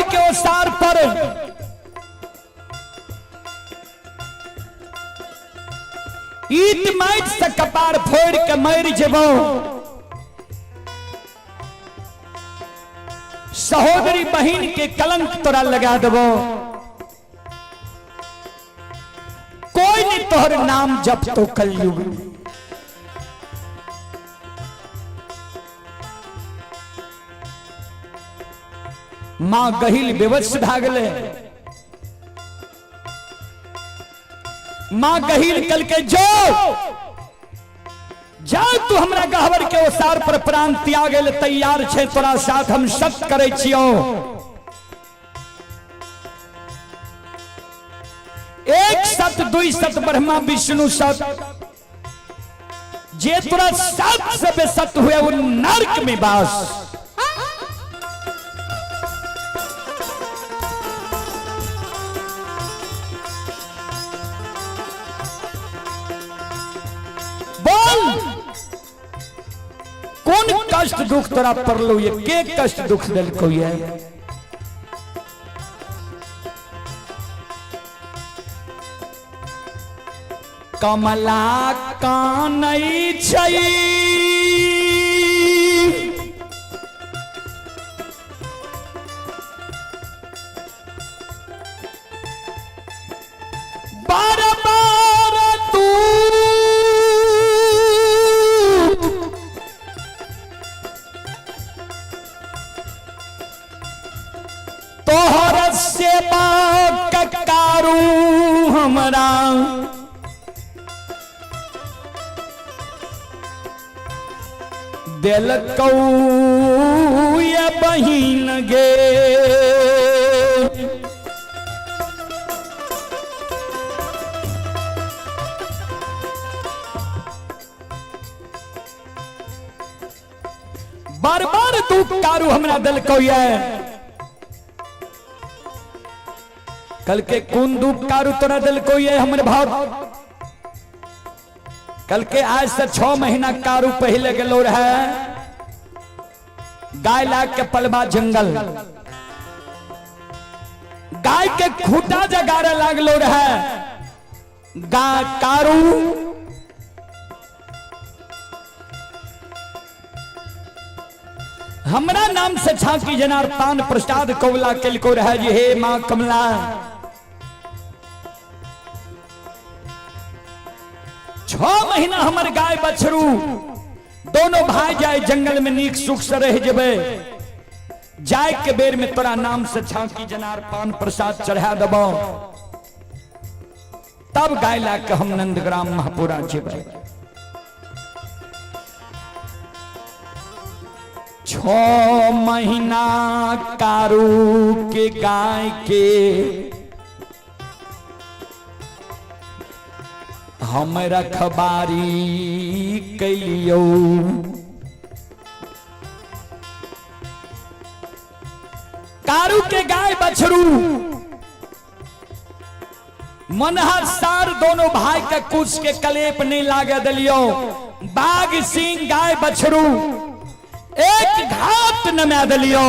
के ओसार पर ईट माटि से कपार फोड़ के मरि जेबो। सहोदरी बहिन के कलंक तोरा लगा देबो। कोई नहीं तोहर नाम जप तो कलयुग में। मां गहिल बेवश भागले। मां गहिल कल के जो जा तू हमरा गहवर के ओसार पर प्राण त्यागे ले तैयार छे, तोरा साथ हम सत करे छियो। एक सत दुई सत ब्रह्मा विष्णु सत, जे तोरा सत से बेसत हुए वो नर्क में बास। बोल कौन कष्ट दुख तोरा पड़लो ये, के कष्ट दुख देलको ये? कमला कानै छै बार बार तू तोहर सेवा ककारू हमरा देलकौ ये बहिन गे। बार बार तू कारू हमरा देलकौ ये। कल के कोन दुख कारू तोरा देलकौ ये हमर भाव? कल के आज से 6 महीना कारू पहले गेलो रहे गाय ला के पलवा जंगल, गाय के खूटा जगारे लागलो रहे गा कारू। हमरा नाम से झांकी जनार पान प्रसाद कौला केलको रहे जी हे मां कमला। 6 महीना हमर गाय बछरू दोनों भाई जाए जंगल में नीक सुख से रह जेबे, जाय के बेर में तोरा नाम से झांकी जनार पान प्रसाद चढ़ा देबो, तब गाय ला के हम नंदग्राम महापुरा जेबे। 6 महीना कारू के गाय के हम रखबारी कैलियौ, कारू के गाय बछरू मनहर सार दोनों भाई के कुछ के कलेप नहीं लागे दिलियो। बाघ सिंह गाय बछरू एक घात न मैं दिलियो।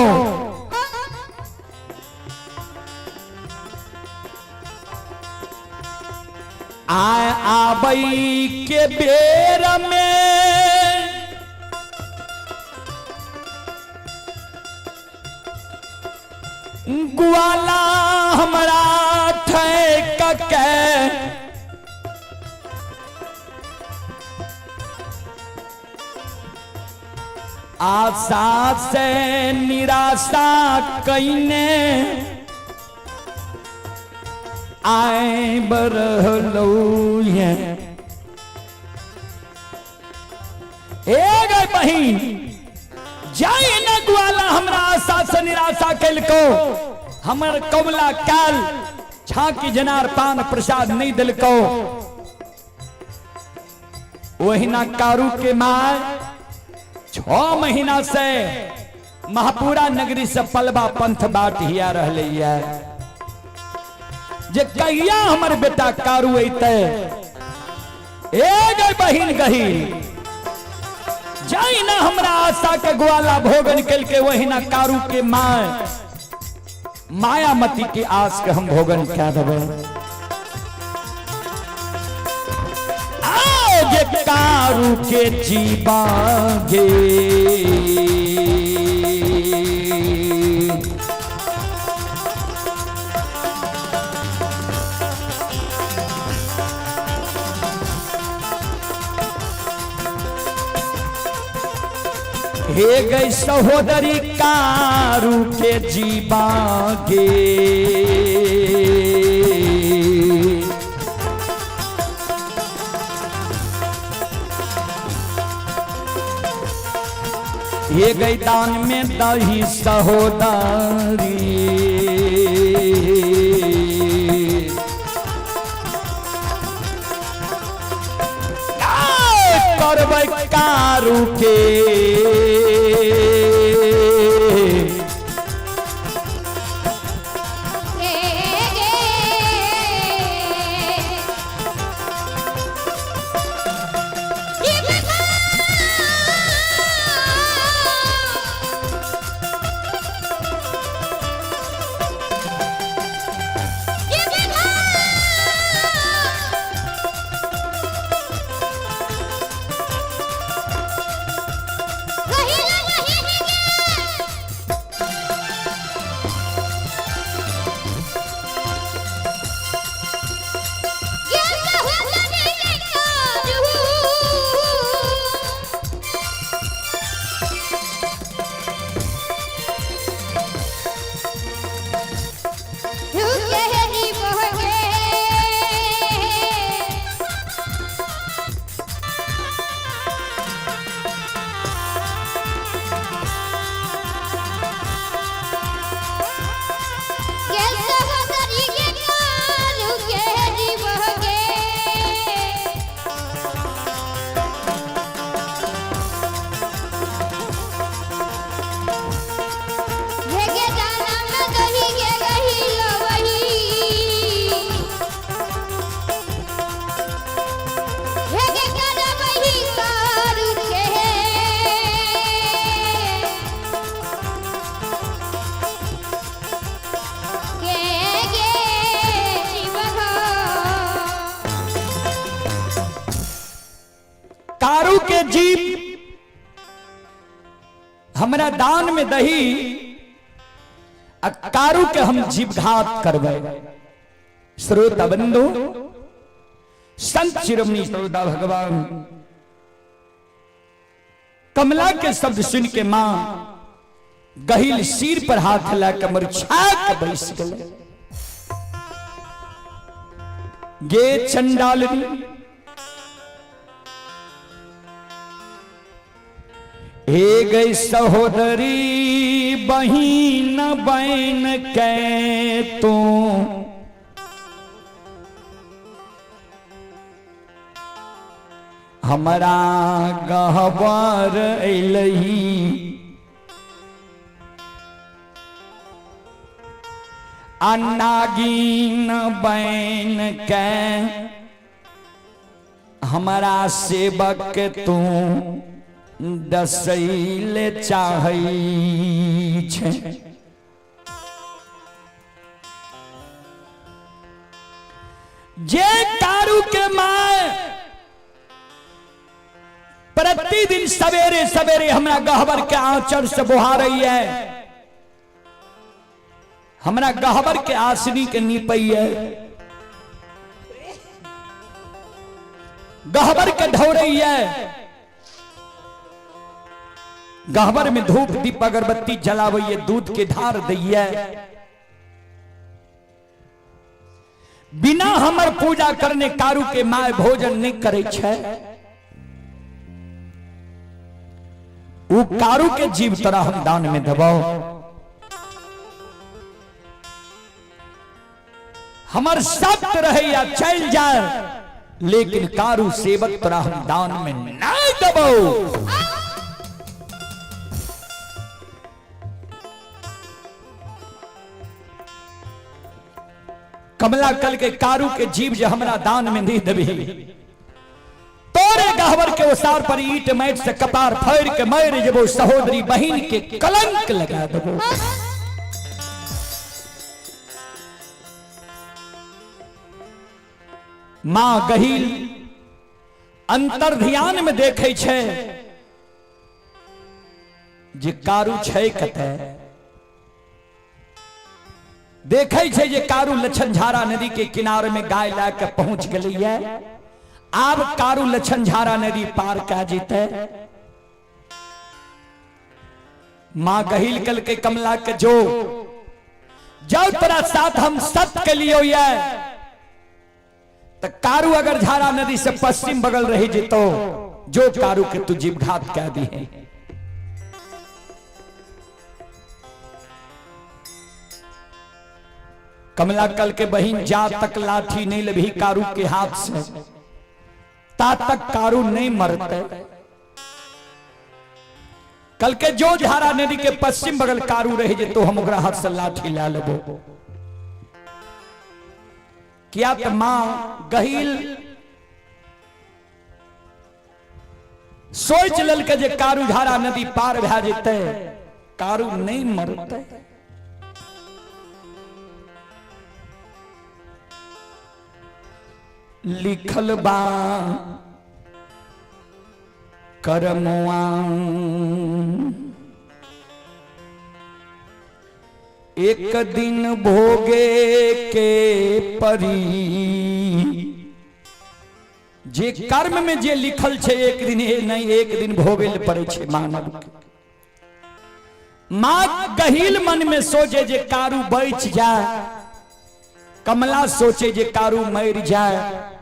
आय आबई के बेर में ग्वाला हमरा ठैक के आशा से निराशा कईने आए बरहलौ ये। ए गई बहिन जाय न ग्वाला हमरा आशा से निराशा केलको, हमर कमला काल छाकी जनार पान प्रसाद नहीं दिलको। वहीना कारू के माय 6 महीना से महापुरा नगरी से पलवा पंथ बाट हिया रहले है जे कहिया हमर बेटा कारू अइते। ए गई बहिन गही जाई ना हमरा आशा के ग्वाला भोगन केलके, वही ना कारू के माय मायामती के आस के हम भोगन क्या देबै। आओ गे कारू के जीवा गे, हे गई सहोदरी कारू के जीवा गे। हे गई दान में दही सहोदरी, करबै कारू के। कारू के जीव हमरा दान में दही आ कारू के हम जीवघात करबै। श्रोता बंधु, संत शिरोमणि श्रोता भगवान कमला के शब्द सुन के मां गहिल सिर पर हाथ ला के मुरझा के बैस गए। गे चंडालनी, हे गई सहोदरी बहिन बहन के तू हमरा गहबर अइलही, नागिन बन के हमरा सेवक तू दसैले चाहै छै। जे कारू के my प्रतिदिन सवेरे सवेरे हमरा गहबर के आंचल से बुहारई है, हमरा गहबर के आसनी के नीपई है, गहबर के ढौरई है, गहबर में धूप दीप अगरबत्ती जलावई, दूध के धार दैया, बिना हमर पूजा करने कारू के my भोजन नहीं करे छै। उ कारू के जीव तोरा हम दान में देबो। हमर सख्त रहे या चल जाए, लेकिन कारू सेवक तोरा हम दान में नहीं देबो। कमला कल के कारू के जीव जे हमरा दान में नहीं देबी, तोरे गहवर के ओसार पर ईट मैट से कपार फाड़ के मर जेबो, सहोदरी बहिन के कलंक लगा देबो। माँ गहिल अंतर ध्यान में देखे छै जे कारू छै कतय। देखे छै जे कारू लछन झारा नदी के किनारे में गाय लए के पहुंच गेलैया। आब कारू लछन झारा नदी पार कए जेतै। माँ गहिल कल के कमला के जो जाओ तोरा साथ हम सत के लियो ये, तो कारू अगर झारा नदी से पश्चिम बगल रही जितो जो कारू के तू जीवघात कह दी है। कमला कल के बहिन जा तक लाठी नहीं लभी कारू के हाथ से ता तक कारू नहीं मरते। कल के जो झारा नदी के पश्चिम बगल कारू रही जे तो हम ओकरा हाथ से लाठी ला लेबो। किया तो मां गहिल सोच ललके जे कारू झारा नदी पार भए जेतै, कारू नहीं मरतै। लिखल बा करमुआ एक दिन भोगे के परी। जे कर्म में जे लिखल छे एक दिन नहीं एक दिन भोगे ले पड़े छे मानव के। माँ गहिल मन में सोचे जे कारू बच जाए, कमला सोचे जे कारू मर जाए।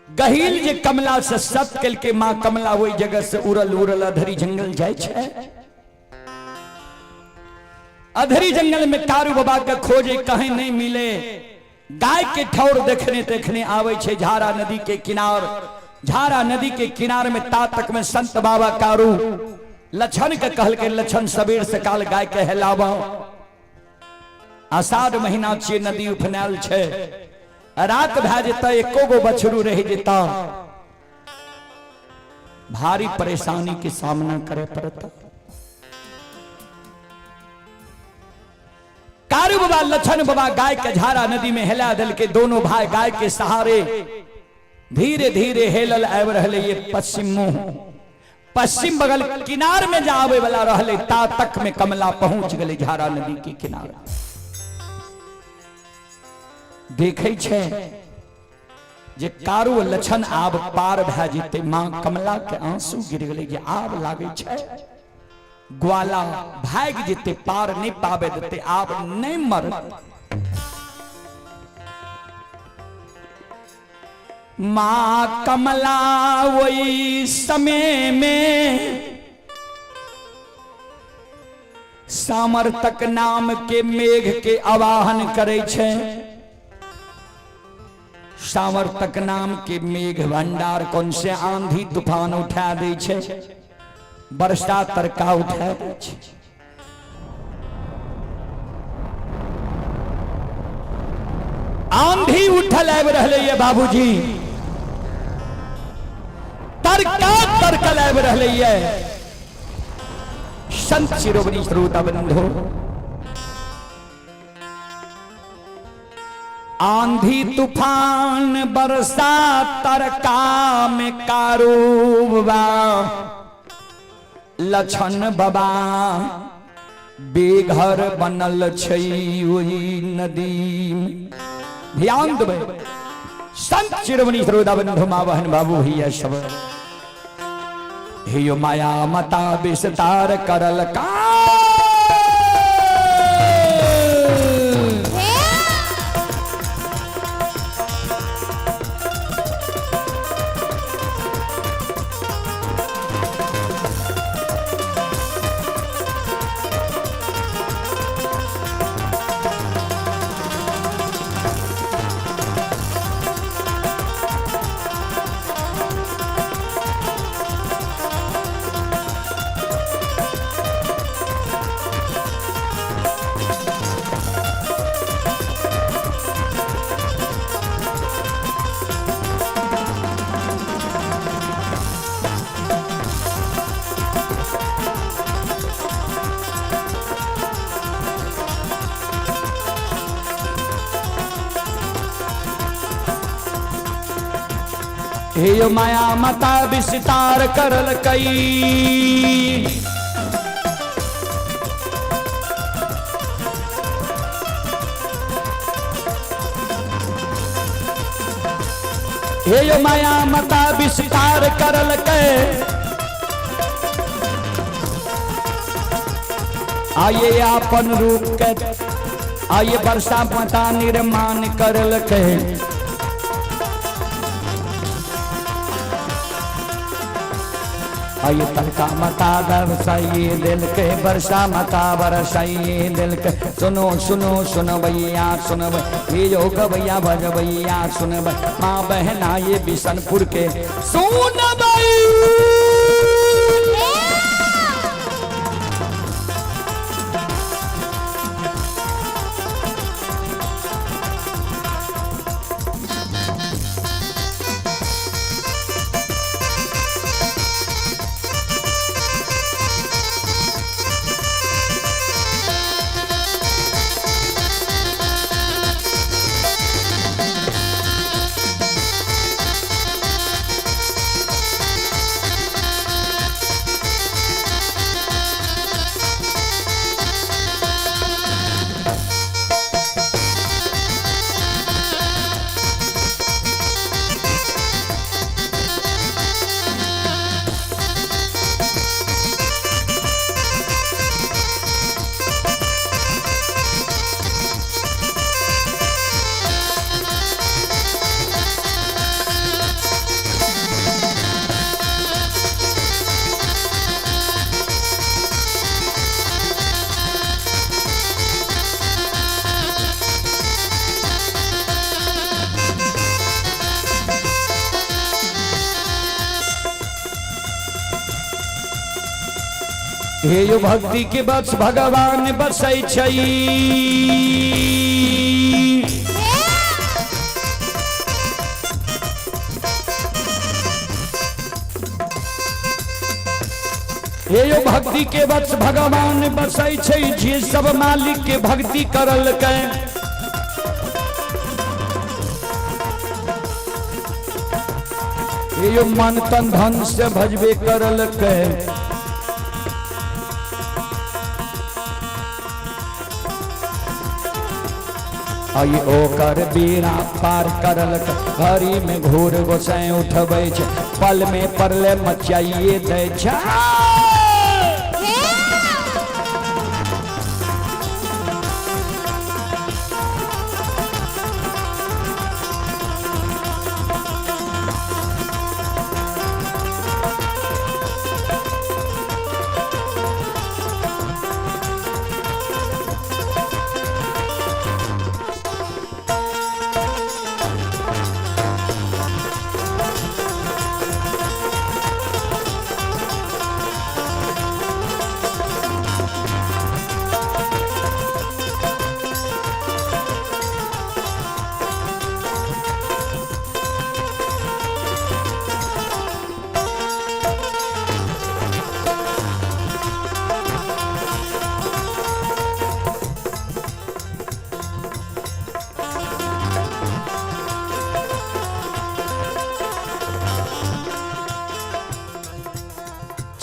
गहिल जे कमला से सत कल के माँ कमला वही जगह से उड़ल उड़ल अधरी जंगल जाए छे। अधरी जंगल में कारू बाबा के खोजे कहीं नहीं मिले। गाय के ठौर देखने देखने आवे छे झारा नदी के किनार। झारा नदी के किनार में ता तक में संत बाबा कारू लछन के कहल के लछन सबेर से काल गाय के हेलावा। आषाढ़ महीना छे, नदी उफनायल छे, रात भए जेता एको गो बछरू रह जेता, भारी परेशानी के सामना करे पड़ता। कारू बाबा लछन बाबा गाय के झारा नदी में हेला दल के दोनों भाई गाय के सहारे धीरे धीरे हेलल आबि रहले ये पश्चिम मुंह पश्चिम बगल किनार में जावे वाला रहले ता तक में कमला पहुंच गए झारा नदी के किनारे। देखे छे जे कारू लछन आब पार भए जेते, मां कमला के आंसू गिर गेले जे आब लागे छे ग्वाला भाग जेते पार नहीं पावे देते आब नहीं मर। मां कमला वही समय में सामर्थक नाम के मेघ के आवाहन करे छे। सामर्थक नाम के मेघ भंडार कौन से आंधी तूफान उठा दे छे, वर्षा तरका उठा दे छे। आंधी उठल आबि रहले ये बाबूजी, तरका तरकल आबि रहले ये। संत शिरोमणि श्रोता बंधु, आंधी तूफान बरसा तरका में कारूबा लछन बाबा बेघर बनल छै ओहि नदी में। ध्यान देबै संत शिरोमणि श्रोता बंधु माँ बहन बाबू भैया सब, हेयो माया मता विस्तार करल का। हे यो माया माता विस्तार करल कई। हे यो माया माता विस्तार करल के आइए अपन रूप के आइए वर्षा माता निर्माण करल के। आइए तड़का माता बरसाइए दिल के, वर्षा माता बरसाइए दिल के। सुनो सुनो सुनबैया सुनबै, हे यो गवैया भजबैया सुनबै, माँ बहना ये बिशनपुर के सुनबै। हे यो भक्ति के बस भगवान बसै छै। हे यो भक्ति के बस भगवान बसै छै, जे सब मालिक के भक्ति करल के। हे यो मन तन धन से भजबे करल के। आई ओकर बीड़ा पार करलक, घड़ी में घूर गोसाई उठबै छै, पल में परले मचाइए दै छै।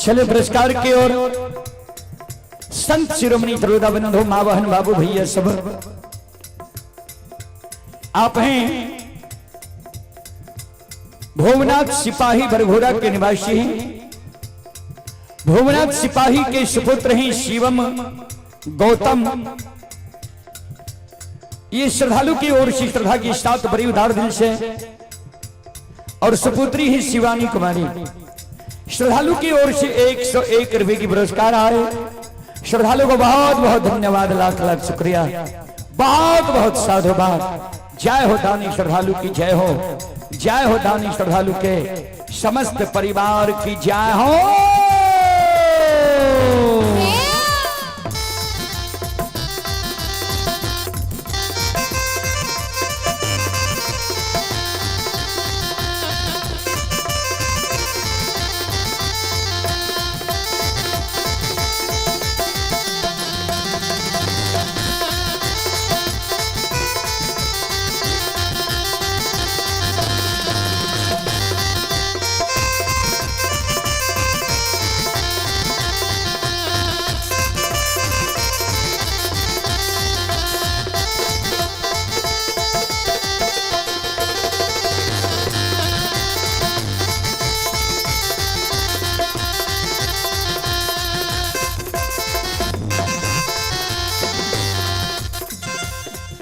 चले पुरस्कार की ओर संत शिरोमणि त्रिवेदा बंधु माँ बहन बाबू भैया सब आप हैं भोवनाथ सिपाही बरघोरा के निवासी हैं। भोवनाथ सिपाही के सुपुत्र हैं शिवम गौतम। ये श्रद्धालु की ओर से श्रद्धा की साथ बड़ी उदार दिल से और सुपुत्री ही शिवानी कुमारी। श्रद्धालु की ओर से 101 रुपए की पुरस्कार आए। श्रद्धालु को बहुत बहुत धन्यवाद, लाख लाख शुक्रिया, बहुत बहुत साधुवाद। जय हो दानी श्रद्धालु की जय हो, जय हो दानी श्रद्धालु के समस्त परिवार की जय हो।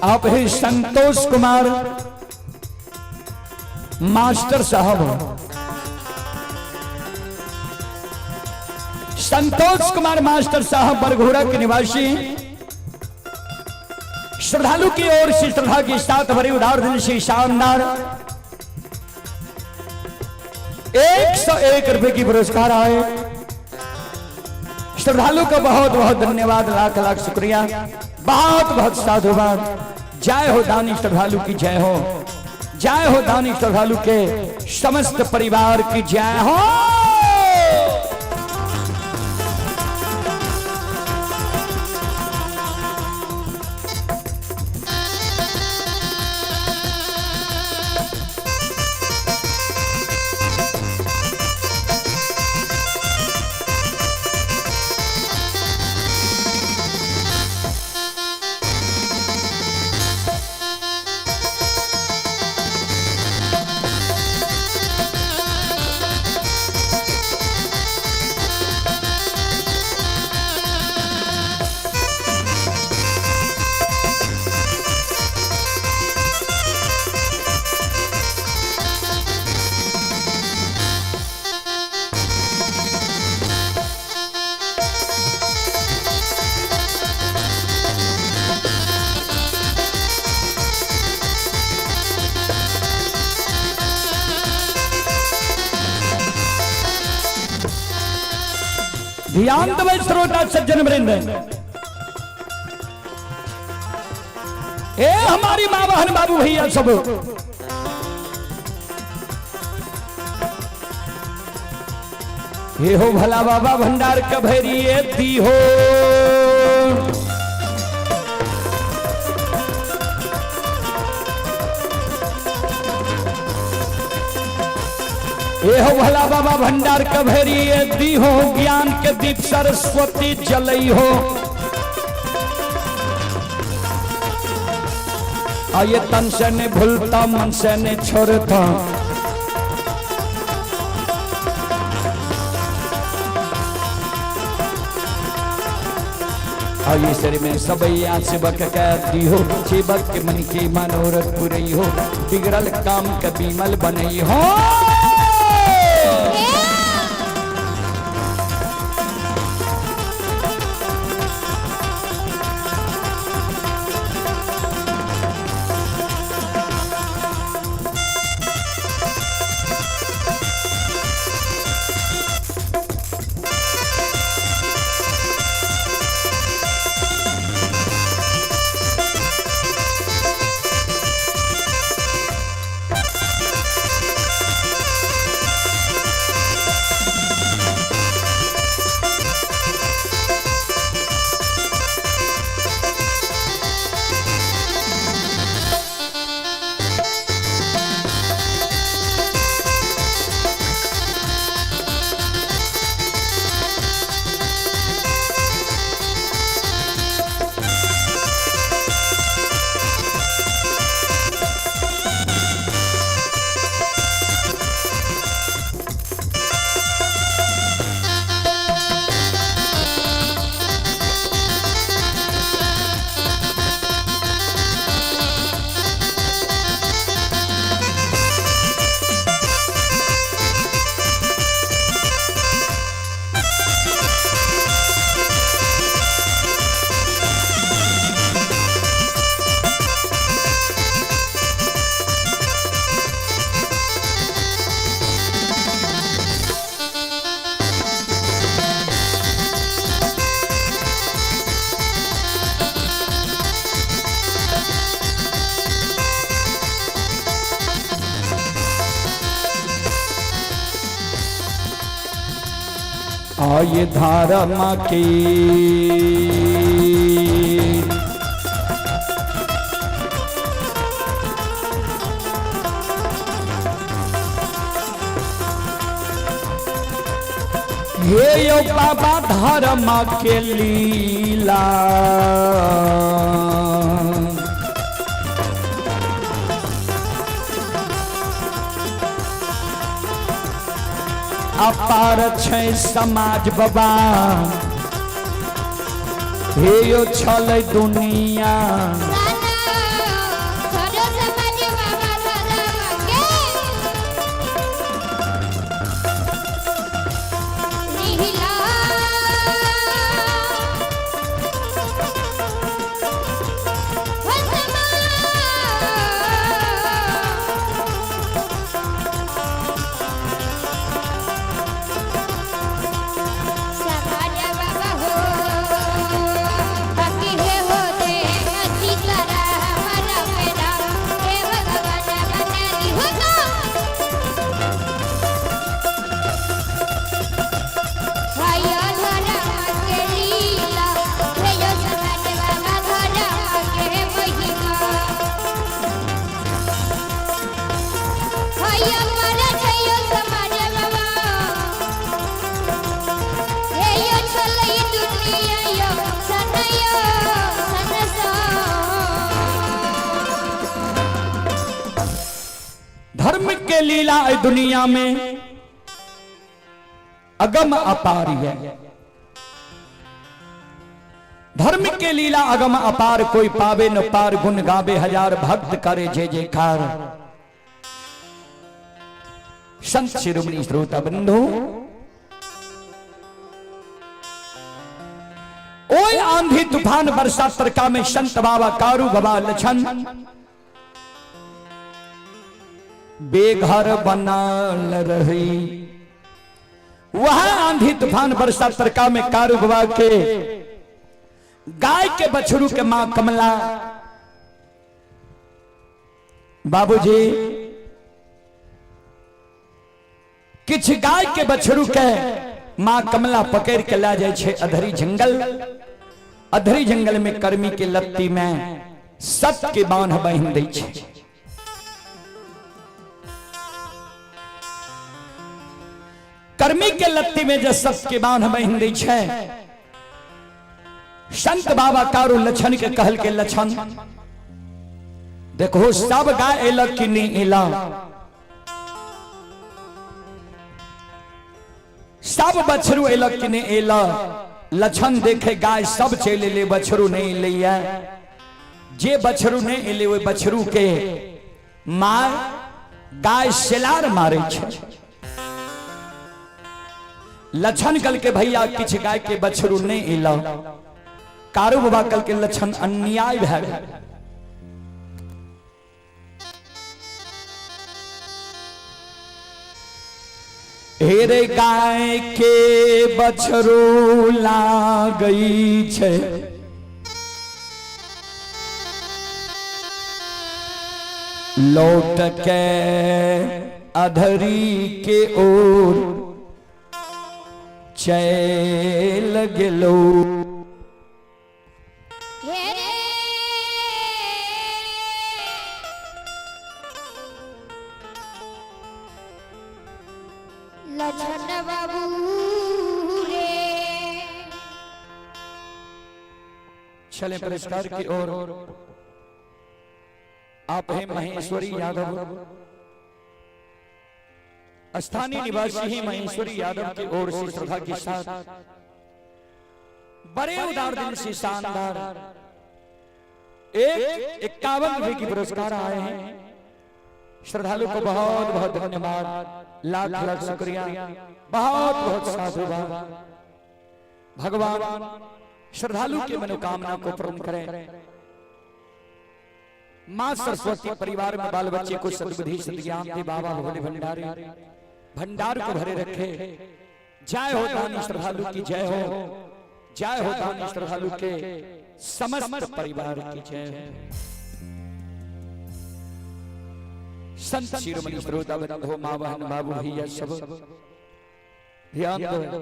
आप ही संतोष कुमार मास्टर साहब, संतोष कुमार मास्टर साहब बरघोरा के निवासी, श्रद्धालु की ओर से श्रद्धा के साथ भरी उदार दिल से शानदार 101 रुपए की पुरस्कार आए। श्रद्धालु का बहुत बहुत धन्यवाद, लाख लाख शुक्रिया, बहुत बहुत साधुवाद। जय हो दानी श्रद्धालु की जय हो, जय हो दानी श्रद्धालु के समस्त परिवार की जय हो। ध्यान दे श्रोता सज्जन वृंद, ए हमारी माँ बहन बाबू भैया सब, ये हो भला बाबा भंडार कभेरी दी हो। ये हो भला बाबा भंडार कभेरी दी हो, ज्ञान के दीप सरस्वती जलई हो। आये तन से ने भूलता मन से ने छोड़ता, आये सिर में सबैया चिबक के दी हो, चिबक के मन की मनोरथ पुरई हो, बिगड़ल काम के बीमल बनई हो। आये धारा माँ की हे यो बाबा धर्म के लीला, अपार छै समाज बाबा, हे यो छल दुनिया। के लीला है दुनिया में अगम अपार है। धर्म के लीला अगम अपार, कोई पावे न पार, गुण गावे हजार, भक्त करे जय जयकार। संत शिरोमणि श्रोता बंधु, ओए आंधी तूफान बरसात तरका में संत बाबा कारू बाबा लछन बेघर बनल रही। वह आंधी तूफान बरसात तरका में कारू बाबा के गाय के बछड़ू के मां कमला बाबूजी किछ गाय के बछड़ू के मां कमला पकड़ के ला जाए छे अधरी जंगल। अधरी जंगल में कर्मी के लत्ती में सत के बांध बहन दै छे। कर्मी के लत्ती में जब सत के बांध बहन दै छे, संत बाबा कारू लछन के कहल के लछन देखो सब गाय एलक कि नहीं एला, सब बछरू एलक कि नहीं एला। लछन देखे गाय सब चलि एलै, बछरू नहीं एलैया। जे बछरू नहीं एलै ओहि बछरू के मार गाय सेलार मारे छै। लछन कल के भैया किछ गाय के बछरू नहीं एला। कारू बाबा कल के लछन अन्याय भए गेल। हेरे गाय के बछरू लागई छै, लौट के अधरी के ओर चल गेलो। लछन बाबू रे। चले पुरस्कार की ओर। आप हैं महेश्वरी यादव, स्थानीय निवासी ही महेश्वरी यादव की ओर से श्रद्धा के साथ बड़े उदार दिल से शानदार 151 रुपए की पुरस्कार आए हैं। श्रद्धालु को बहुत बहुत धन्यवाद, लाख लाख शुक्रिया, बहुत बहुत साधुवाद। भगवान श्रद्धालु की मनोकामना को पूर्ण करें। मां सरस्वती परिवार में बाल बच्चे को सद्बुद्धि सद्ज्ञान दे। बाबा भोले भंडारी भंडार को भरे रखे। जय हो दानी श्रद्धालु की जय हो, जय हो दानी श्रद्धालु के समस्त परिवार की जय हो। संत शिरोमणि श्रोता बंधु मां बहन बाबू भैया सब ध्यान दो।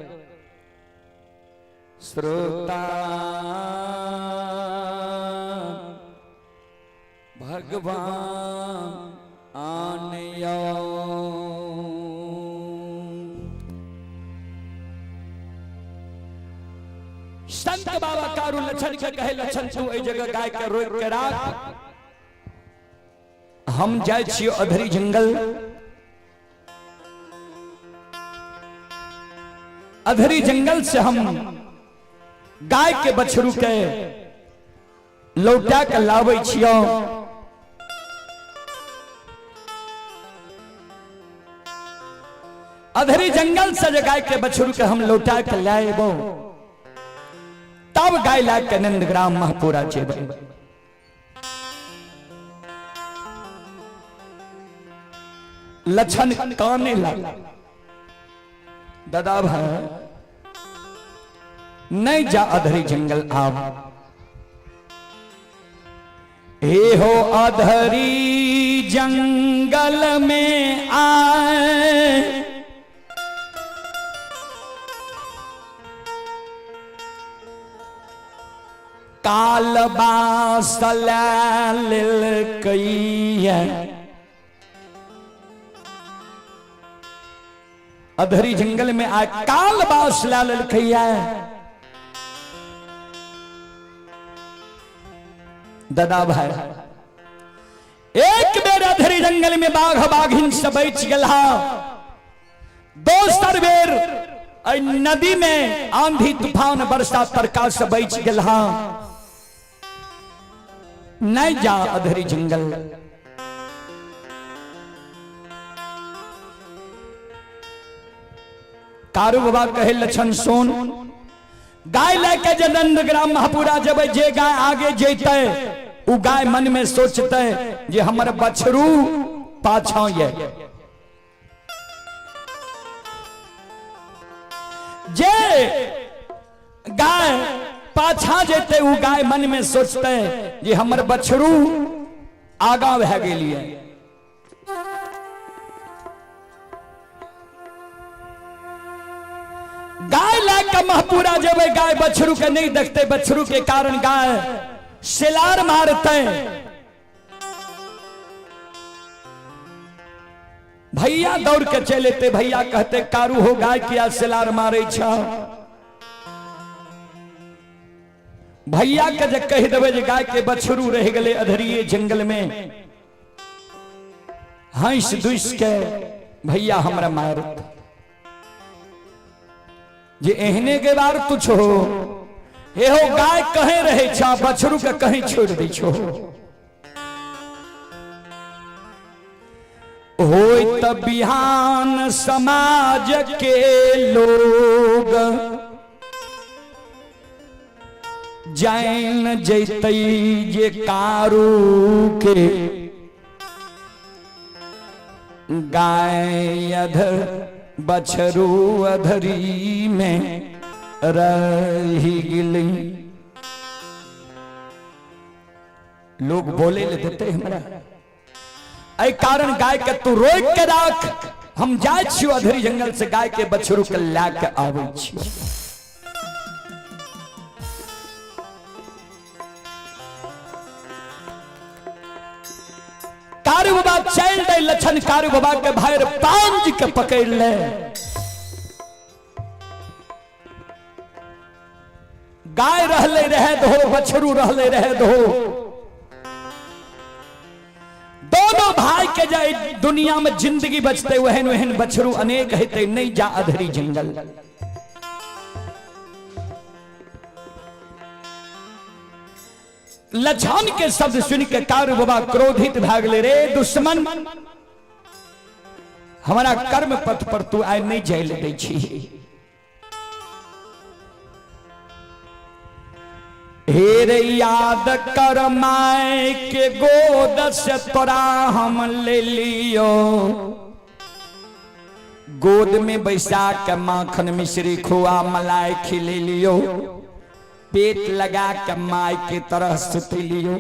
श्रोता भगवान आनयो। संत बाबा कारू लछन के कहे लछन तू एहि जगह गाय के रोक के राख, हम जाय छियो अधरी जंगल। अधरी जंगल से हम गाय के बछरू के लौटा के लाबै छियो। अधरी जंगल से जे गाय के बछरू के हम लौटा के लाएबो, तब गाय ला के नंदग्राम महपुरा जेबै। लछन काने लगा, दादा भाई नहीं जा अधरी जंगल आप। हे हो अधरी जंगल में आए, काल बासल लेलकैया। अधरी जंगल में आए काल बास ला लेलकैया। दादा भाई एक बेर अधरी जंगल में बाघ बाघिन से बच गेला, दोसर बेर एहि नदी में आंधी तूफान वर्षा तरका से बच गेला। नहीं जा अधरी जंगल। कारू बाबा कहे लक्षण सोन, गाय लैके जे नंदग्राम महापुरा जब जे गाय आगे जेते उ गाय मन में सोचते जे हमर बछरू पाछा ये, जे गाय पाछा जेते उ गाय मन में सोचते जे हमर बछरू आगा भए गेलिए। गाय लए के महपुरा जेबै, गाय बछरू के नहीं देखते, बछरू के कारण गाय सिलार मारते। भैया दौड़ के चल एते, भैया कहते कारू हो गाय किया सिलार मारे छ। भैया के जे कह देबै जे गाय के बछरू रह गेलै अधरिये जंगल में, हंस दुस के भैया हमरा मारत जे एहने के बार तुछ हो, एहो गाय कहे रहे छा बछरू के कहीं छोड़ दै छो। होय त बिहान समाज के लोग जैन जैतई जे कारू के गाय अधर बछरू अधरी में रही गिली। लोग बोले ले देते हमरा, एहि कारण गाय के तू रोक के राख, हम जाय छियो अधरी जंगल से गाय के बछरू के ला के आबै छियो। कारू बाबा चल दे लक्षण कारू बाबा के भाई पांज के पकड़ ले, गाय रहले रहे दो बछरू रहले रहे दो, दोनों भाई के जाए दुनिया में जिंदगी बचते वहन वहन बछरू अनेक हेते नहीं जा अधरी जंगल। लछन के शब्द सुन के कारू बाबा क्रोधित भाग ले, रे दुश्मन हमारा कर्म पथ पर तू आय नहीं जाय ले छी। हे रे याद कर my के गोद से तोरा हम ले लियो, गोद में बैसा के माखन मिश्री खोआ मलाई खिले लियो, पेट लगा के my के तरह सुति लियो,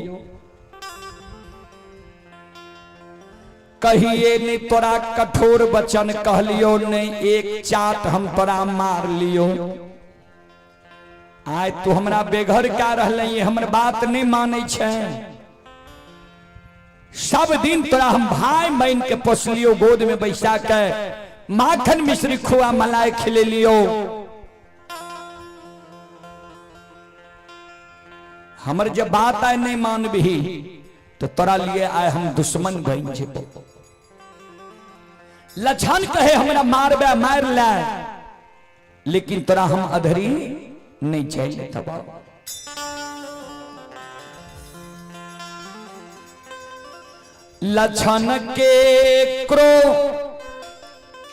कहिए नहीं तोरा कठोर वचन कहलियो, नहीं एक चाट हम तोरा मार लियो। आय तू हमरा बेघर क्या रहले, हमर बात नहीं मानै छै, सब दिन तोरा हम भाई बहन के पोसलियो, गोद में बैसा के माखन मिश्री खोआ मलाई खिले लियो, हमर जब बात आय नहीं मानबही तो तोरा लिए आय हम दुश्मन बन जेबो। लछन कहे हमरा मारबे मार ले, लेकिन तोरा हम अधरी नहीं चाहिए तब। लछन के क्रो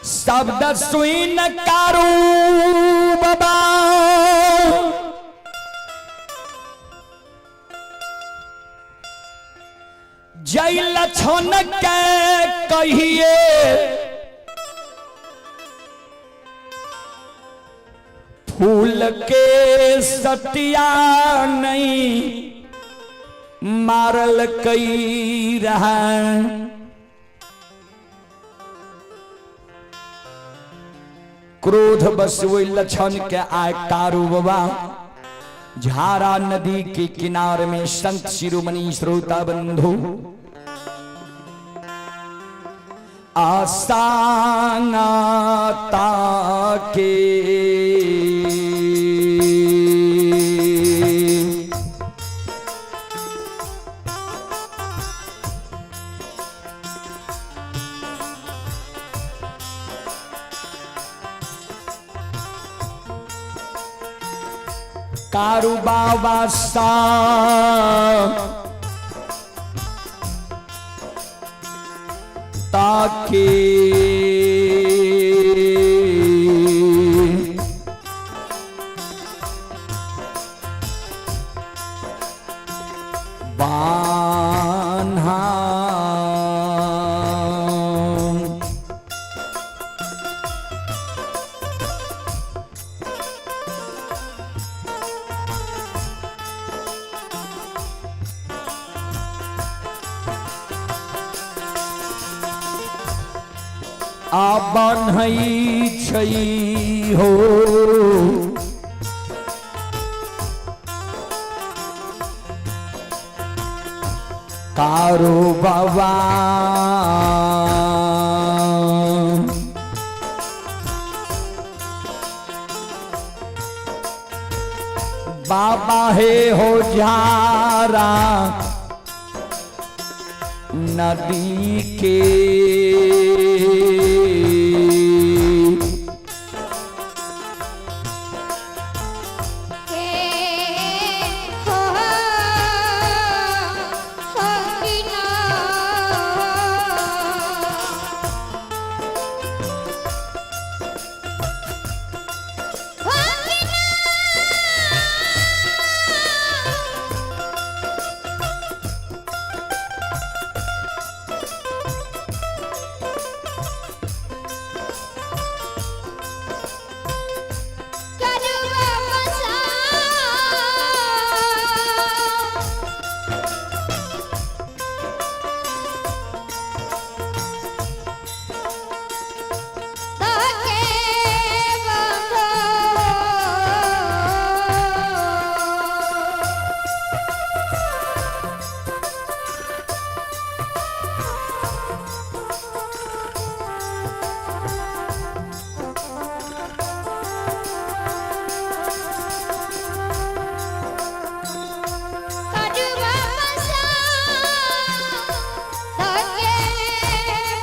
शब्द सुन कारू बाबा, जय लछन के कहिए फूल के सतिया नहीं मारल कई रहा। क्रोध बस वही लछन के आय कारू बाबा झारा नदी के किनारे में संत शिरोमणि श्रोता बंधु आसाना के बाबा साहब ताके बान्हा आ बान्है छै हो कारो बाबा। बाबा हे हो जारा नदी के के हो हो करवा बसा। ताके बंधो करवा बसा ताके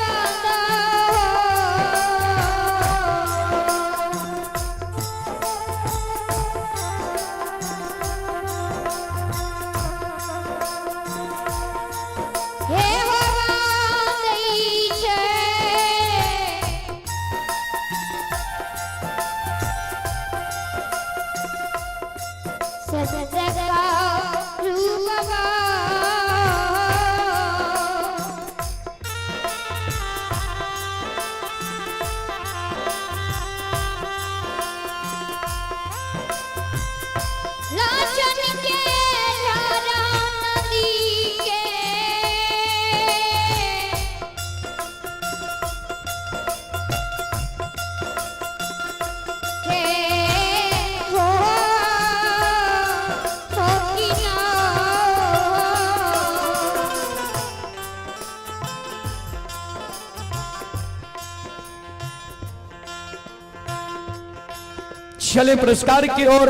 बंधो। हे हवा દઈ છે સદકા રૂપવા। लाचन के धारा नदी के के हो हो किना। चले पुरस्कार की ओर।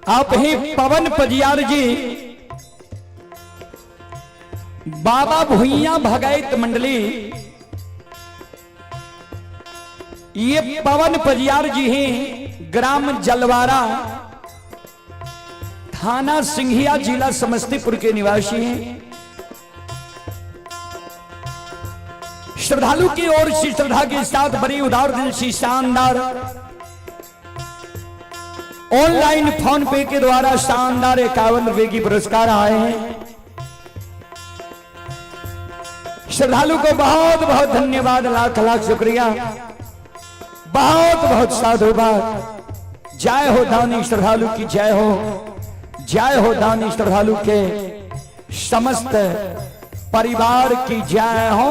आप ही पवन पजियार जी, बाबा भुइया भगैत मंडली, ये पवन पजियार जी ही ग्राम जलवारा, थाना सिंघिया, जिला समस्तीपुर के निवासी हैं। श्रद्धालु की ओर से श्रद्धा के साथ बड़ी उदार दिल से शानदार ऑनलाइन फोन पे के द्वारा शानदार 51 रुपए की पुरस्कार आए हैं। श्रद्धालु को बहुत बहुत धन्यवाद, लाख लाख शुक्रिया, बहुत बहुत साधुवाद। जय हो दानी श्रद्धालु की जय हो, जय हो दानी श्रद्धालु के समस्त परिवार की जय हो।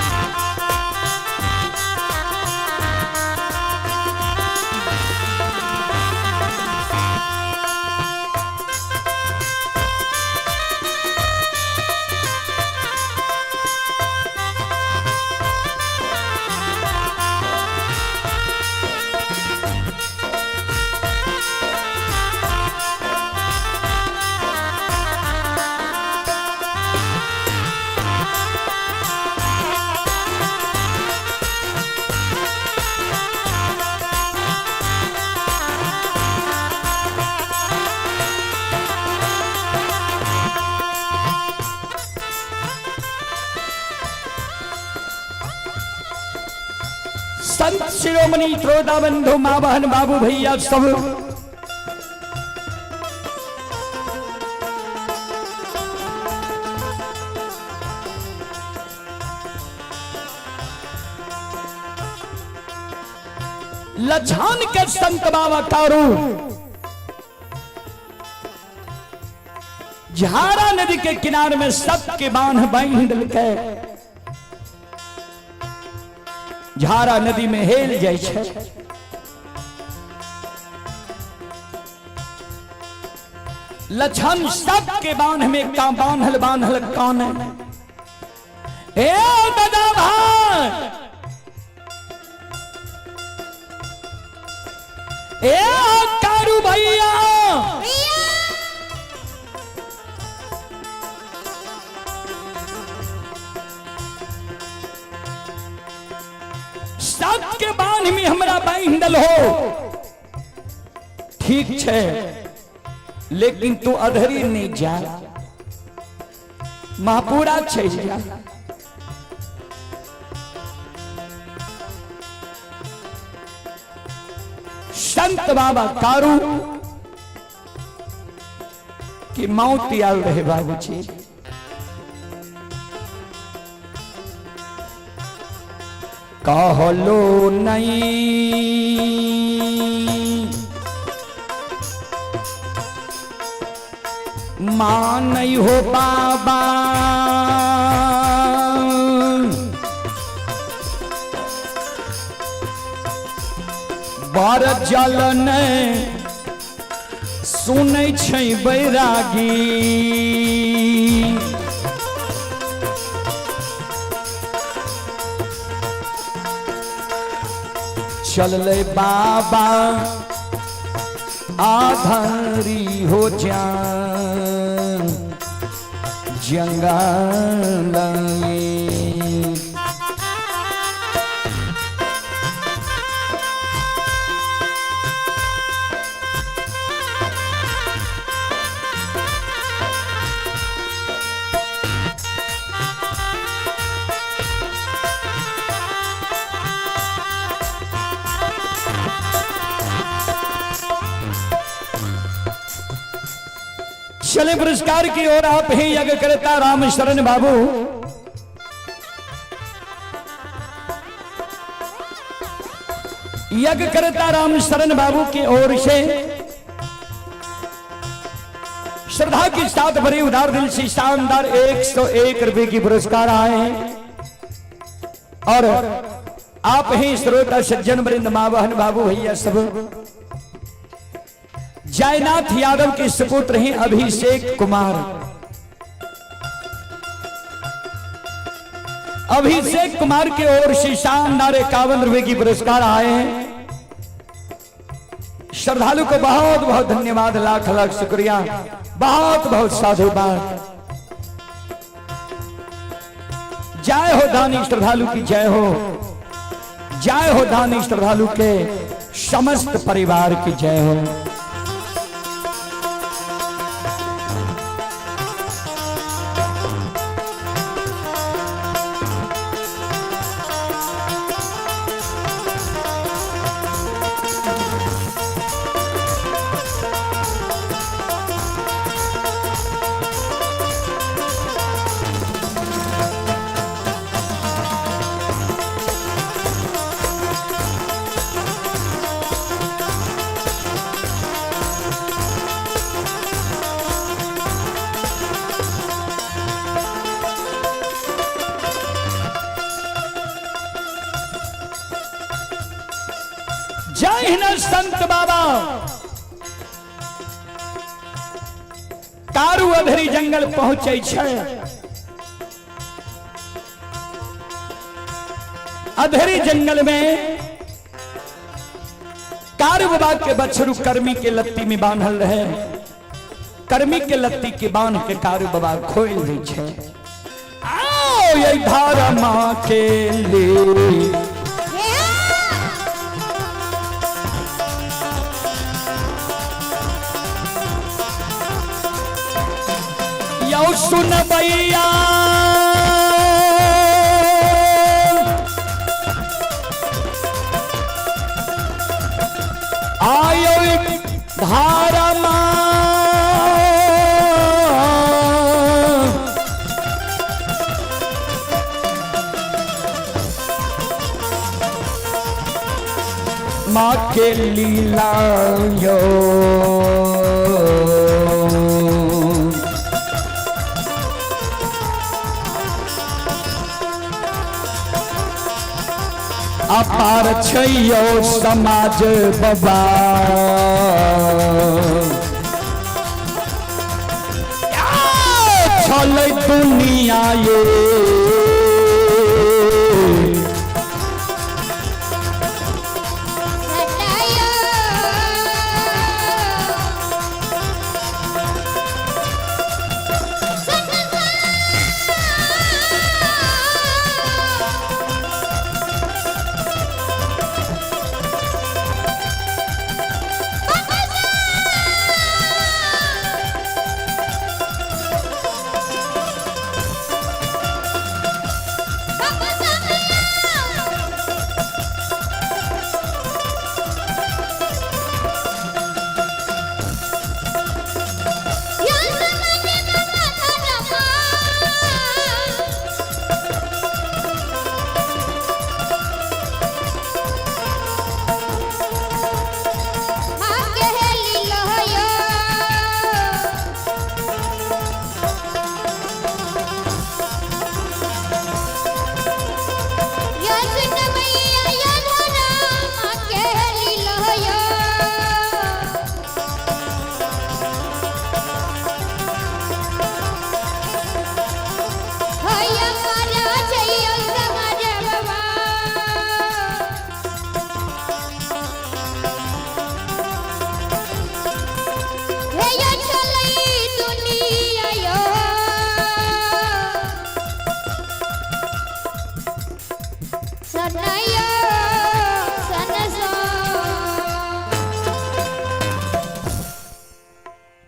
Thank संत शिरोमणि त्रोदा बंधु माँ बहन बाबू भैया सब लछान के संत बाबा कारू झारा नदी के किनारे में सबके बांध बांध के झारा नदी में हेल जाइ छै। लछन सबके बांध में का बांधल बांधल कान ए दादा भाई ए कारू भैया सबके बांध में हमरा बांधल हो ठीक छै लेकिन तू अधरी नहीं जा महापुरा छै जा। संत बाबा कारू की मौत आयल रहे बाबूजी। कहलो नहीं मां नहीं हो बाबा बर जल सुनै छै बैरागी चलले बाबा आधारी हो जा जंगल में। चले पुरस्कार की ओर आप ही यज्ञ करता राम शरण बाबू। यज्ञ करता राम शरण बाबू की ओर से श्रद्धा के साथ भरी उदार दिल से शानदार 101 रुपए की पुरस्कार आए हैं। और आप ही श्रोता सज्जन वृंद मां बहन बाबू भैया सब जयनाथ यादव के सुपुत्र हैं अभिषेक कुमार। अभिषेक कुमार की ओर से शानदार 51 रुपए की पुरस्कार आए हैं। श्रद्धालु को बहुत बहुत धन्यवाद, लाख लाख शुक्रिया, बहुत बहुत साधुवाद। जय हो दानी श्रद्धालु की जय हो, जय हो दानी श्रद्धालु के समस्त परिवार की जय हो। जय हिंद संत बाबा कारू अधरी जंगल पहुंचे छै। अधरी जंगल में कारू बाबा के बछरू कर्मी के लत्ती में बांधल रहे। कर्मी के लत्ती के बांध के कारू बाबा खोल दै छै। आओ ये धारा मां के लिए यौ सुन भैया धारमा माँ के लीला यो अपार छैयो समाज बाबा छलै दुनिया ये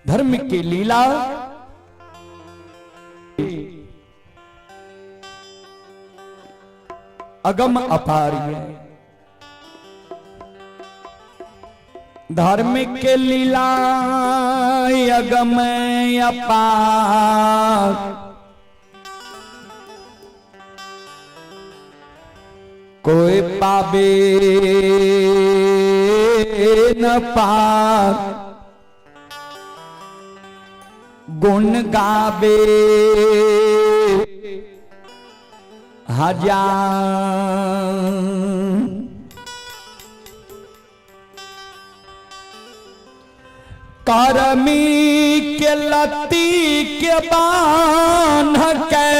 धर्म की लीला अगम अपार है। धर्म के लीला अगम अपार, कोई पावे न पार, गुण गावे हजार। करमी के लती के बांध के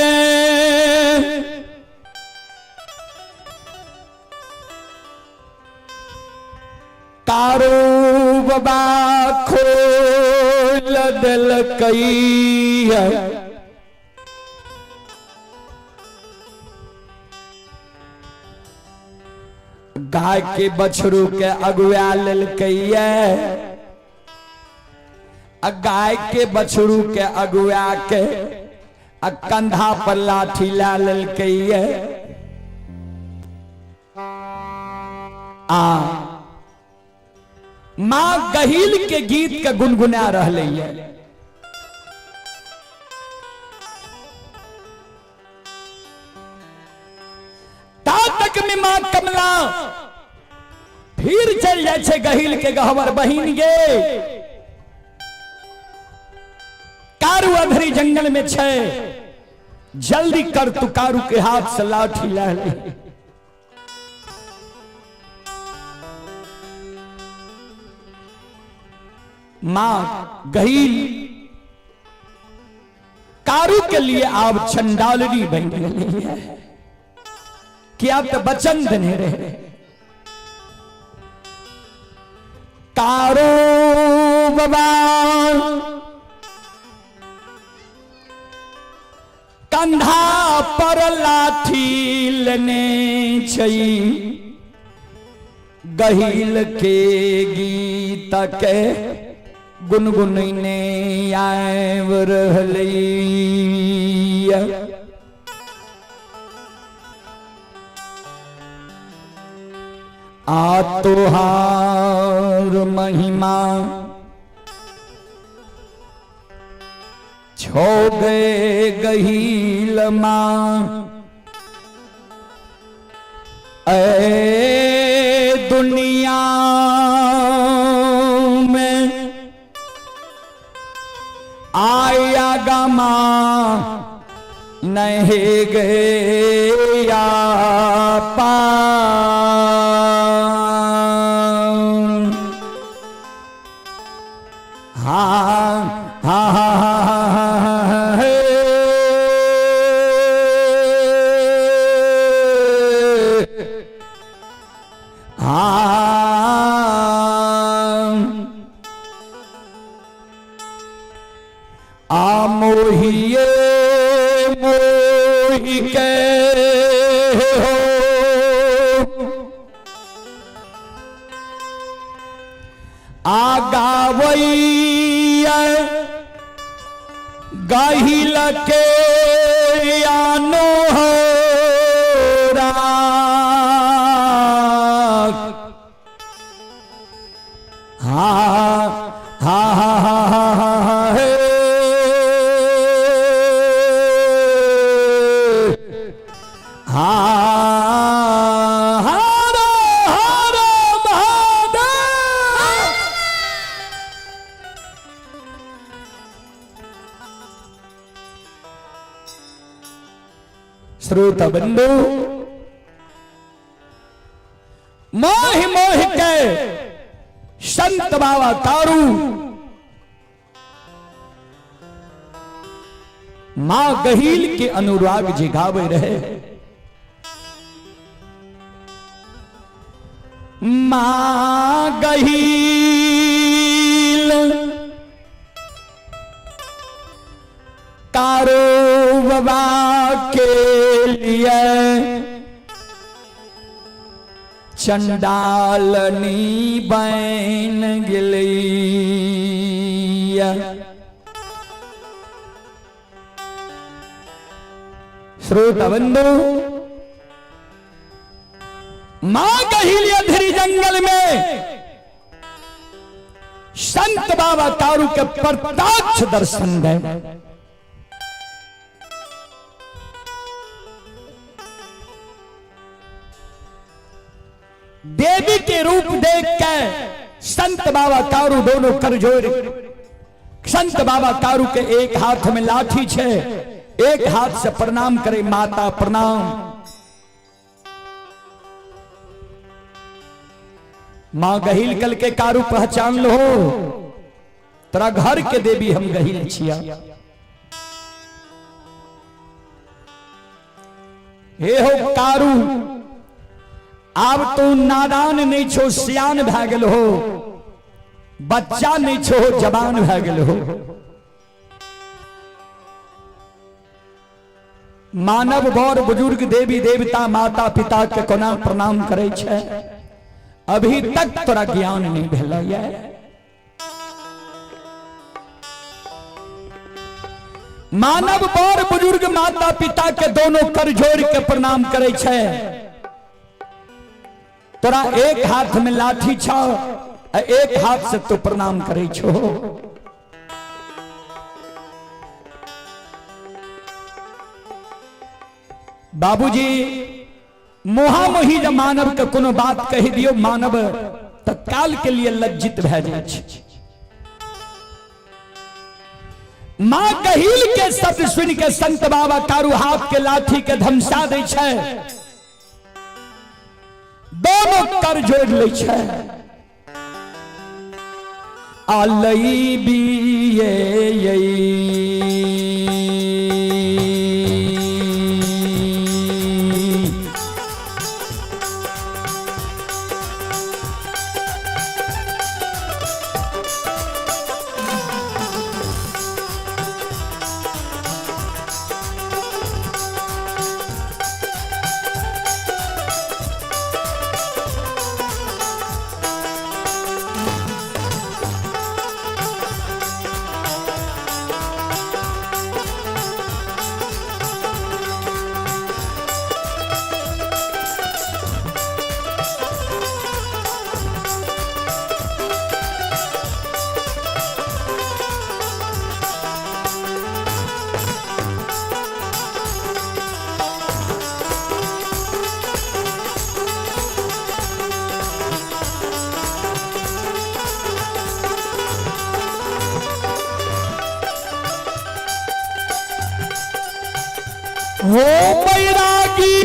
कारो बाबा खोल दिलकई है। गाय के बछरू के अगुआ ललकई है, गाय के बछरू के अगुआ के आ कंधा पर लाठी ला ललकई है। आ मां गहील के गीत के गुनगुना रहले है। ता तक में मां कमला फिर चल जाए छे गहील के गहवर बहिन गे। कारू अधरी जंगल में छे, जल्दी कर तू कारू के हाथ से लाठी ला ले। मां गहील कारू के लिए आप चंडालनी बन गई है कि आप तो बचन देने रहे। कारू बाबा कंधा पर लाठी लेने छई, गहील के गीत के गुनगुनने आब रहलै। आ तोहार महिमा छो गए गहील माँ ऐ दुनिया में आया गमा नहीं गया पार। हाँ हाँ हाँ हाँ हाँ हे। हाँ आ मोहिए मोहि के हो आ गावैया गहिल के आनो हो राग। हाँ हाँ हाँ हाँ हाँ हाँ हाँ हे। हाँ हर हर महादेव। श्रोता बंधु, मोहि मोहि के संत बाबा तारू मां गहील के अनुराग जिगावे रहे। मां गहील कारो बाबा के लिए चंडालनी बन गेली। श्रोता बंधु, मां गहील अंधेरी जंगल में संत बाबा तारू के प्रत्यक्ष दर्शन दे। देवी के रूप देख के संत बाबा तारू दोनों कर जोड़। संत बाबा तारू के एक हाथ में लाठी छे, एक हाथ से प्रणाम करे, माता प्रणाम। मां गहील कल के कारू पहचान लो, तोरा घर के देवी हम गहील छिया। हे हो कारू, आब तू नादान नहीं छो, सियान भए गेल हो, बच्चा नहीं छो, जवान भए गेल हो। मानव बड़ बुजुर्ग देवी देवता माता पिता के कोना प्रणाम करे छे, अभी तक तोरा ज्ञान नहीं भेलैया। मानव बड़ बुजुर्ग माता पिता के दोनों कर जोड़ के प्रणाम करे छे, तोरा एक हाथ में लाठी छो, एक हाथ से तू प्रणाम करे छो। बाबूजी मुहामुही जब मानव के कोनो बात कह दियो, मानव तत्काल के लिए लज्जित भए जाइ छै। मां गहील के शब्द सुन के संत बाबा कारू हाथ के लाठी के धमसा दै छै, दोनों कर जोड़ लै छै। अलई बिये हो बैरागी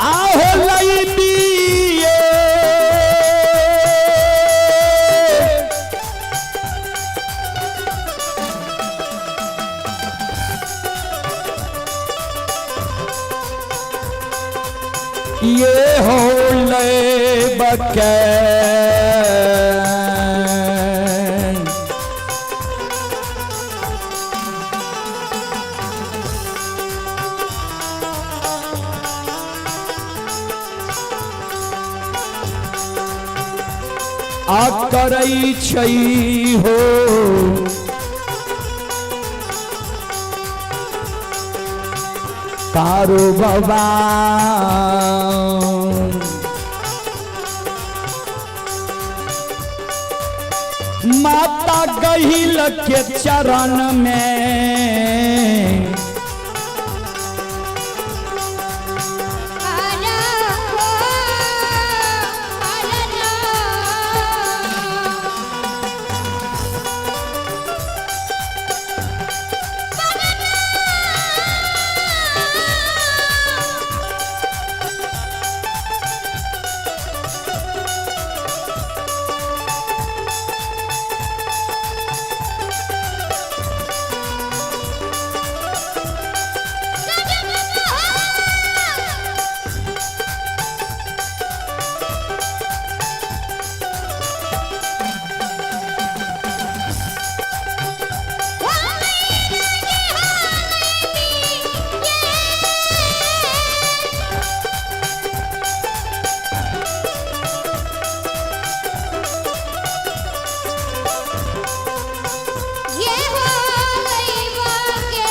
आहो लई दिए। ये हो ले बके आ करै छै हो कारो बाबा। माता गहिल के चरण में हर हो हर राम। ये हो लईवा के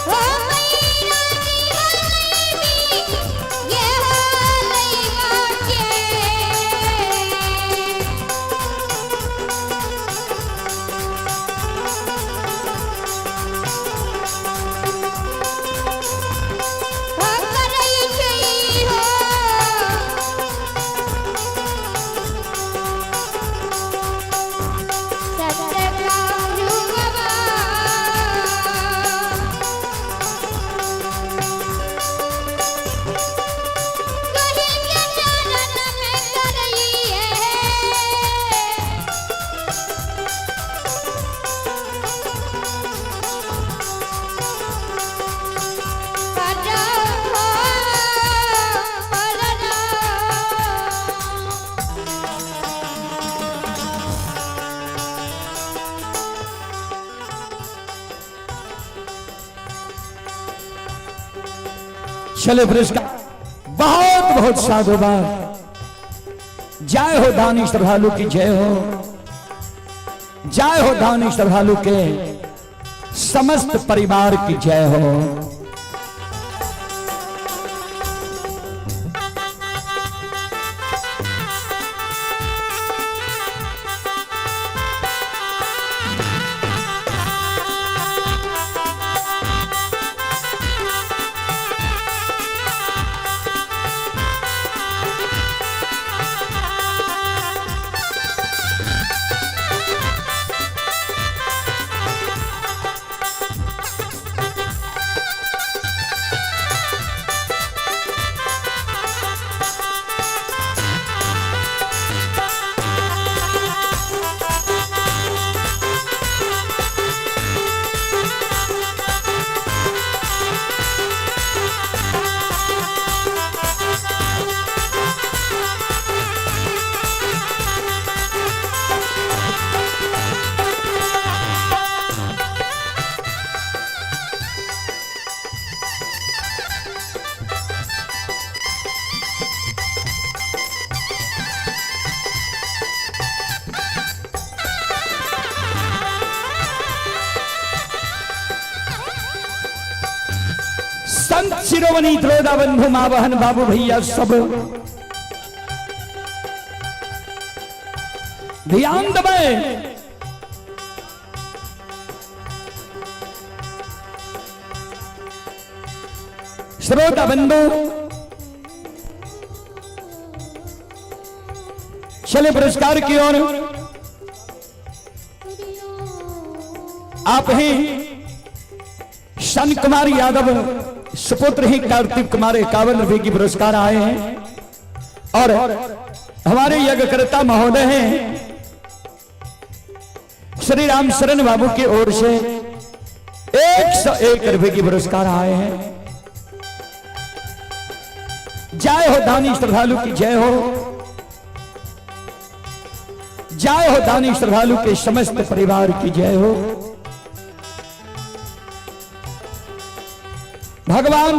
हो मैया की हलवी ये हो लईवा के। हो करै छै हो सतकारू बाबा। गहिल के चरण में करइए। हर हो हर राम। चले पुरस्कार बहुत बहुत साधुवाद। जय हो दानी श्रद्धालु की जय हो, जय हो दानी श्रद्धालु के समस्त परिवार की जय हो। संत शिरोमणि त्रोदा बंधु माँ बहन बाबू भैया सब ध्यान दबे। श्रोता बंधु चले पुरस्कार की ओर। आप ही शन कुमार यादव सुपुत्र ही कार्तिक कुमार 51 रुपए की पुरस्कार आए हैं और हमारे यज्ञकर्ता महोदय हैं श्री राम शरण बाबू की ओर से 101 रुपए की पुरस्कार आए हैं। जय हो दानी श्रद्धालु की जय हो, जय हो दानी श्रद्धालु के समस्त परिवार की जय हो। भगवान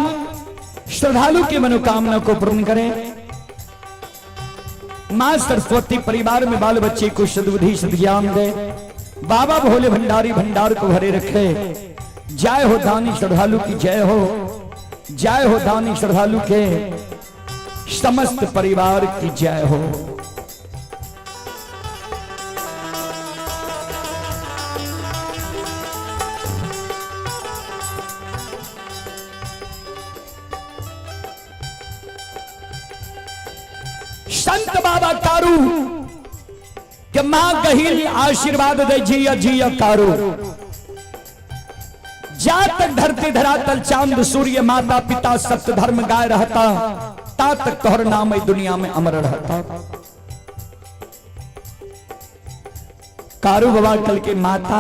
श्रद्धालु की मनोकामना को पूर्ण करें। मां सरस्वती परिवार में बाल बच्चे को सद्बुद्धि सद्ज्ञान दे। बाबा भोले भंडारी भंडार को भरे रखे। जय हो दानी श्रद्धालु की जय हो, जय हो दानी श्रद्धालु के समस्त परिवार की जय हो। संत बाबा कारू के मां गहिल आशीर्वाद दे जिया जिया कारू। जा तक धरती धरातल चांद सूर्य माता पिता सत्य धर्म गाय रहता, ता तक तोहर नाम दुनिया में अमर रहता। कारू बाबा कल के माता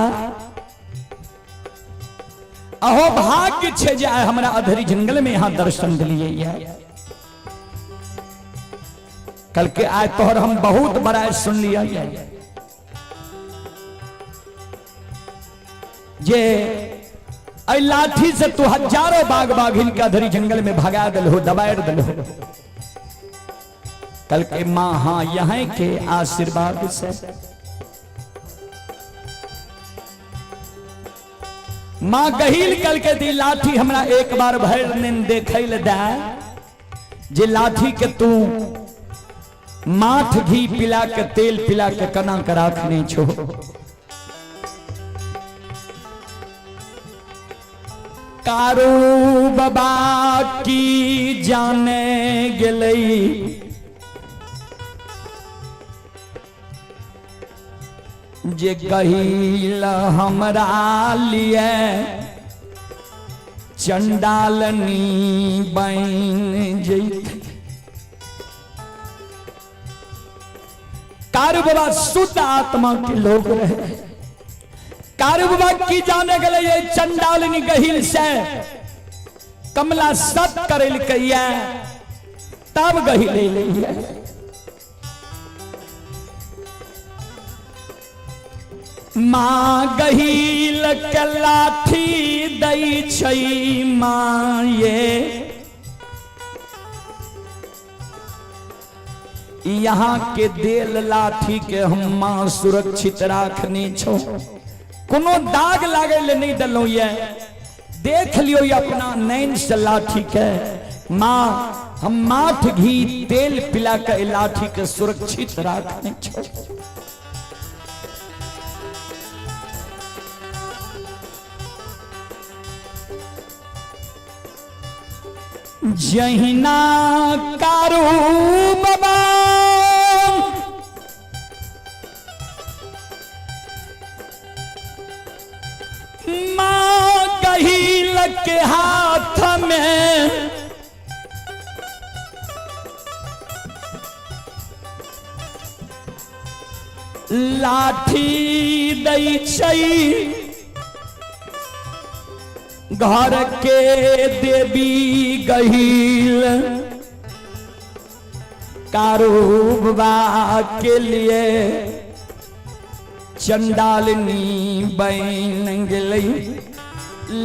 अहो भाग्य छे जे आइ हमरा अधरी जंगल में यहां दर्शन दिलिए। कल के आय तोहर हम बहुत बड़ा सुन लिया जे अइ लाठी से तू हजारों बाघ बाघिन के अधरी जंगल में भगा दिल हो, दबाड़ दिल हो। कल के मां हां यहां के आशीर्वाद से मां गहिल कल के दी लाठी हमरा एक बार भर दिन देखै ले दे जे लाठी के तू माथ घी पिला के तेल पिला के कना के राखने छो। कारू बाबा की जाने गेलई जे गहिल हमरा लिए चंडालनी बन जैत। कारू बाबा शुद्ध आत्मा के लोग रहे। कारू बाबा की जाने गले ये चंडालनी गहिल से कमला सब करेल कहिया तब गहिले ले। मां गहिल के लाठी दै छै मां ये यहाँ के देल लाठी के हम मां सुरक्षित राखने छो, कोनो दाग लागे ले नहीं दलो। ये देख लियो ये अपना नैन से लाठी के मां हम माथ घी तेल पिला के लाठी के सुरक्षित राखने छो। जहिना कारू बाबा मां गहिल के हाथ में लाठी दै छै घर के देवी गहिल कारू बाबा के लिए चंडालनी बन गेलै।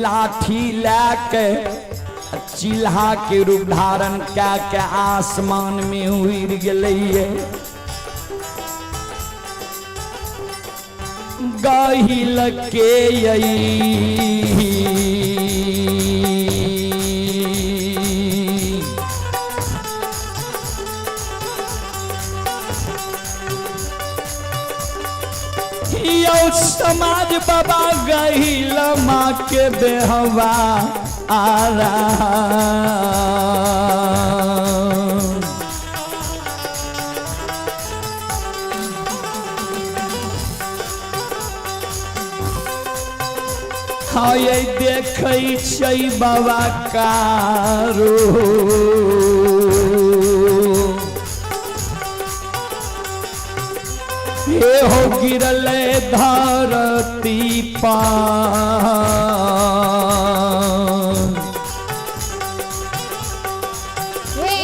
लाठी लैके चिल्हा के रूप धारण कै के आसमान में उड़ गेलै। गहिल के यौ समाज बाबा गहिल माँ के बेहवा आ रहा। हाँ ये देखै छै बाबा कारू। हे हो गिरल धरती पान। हे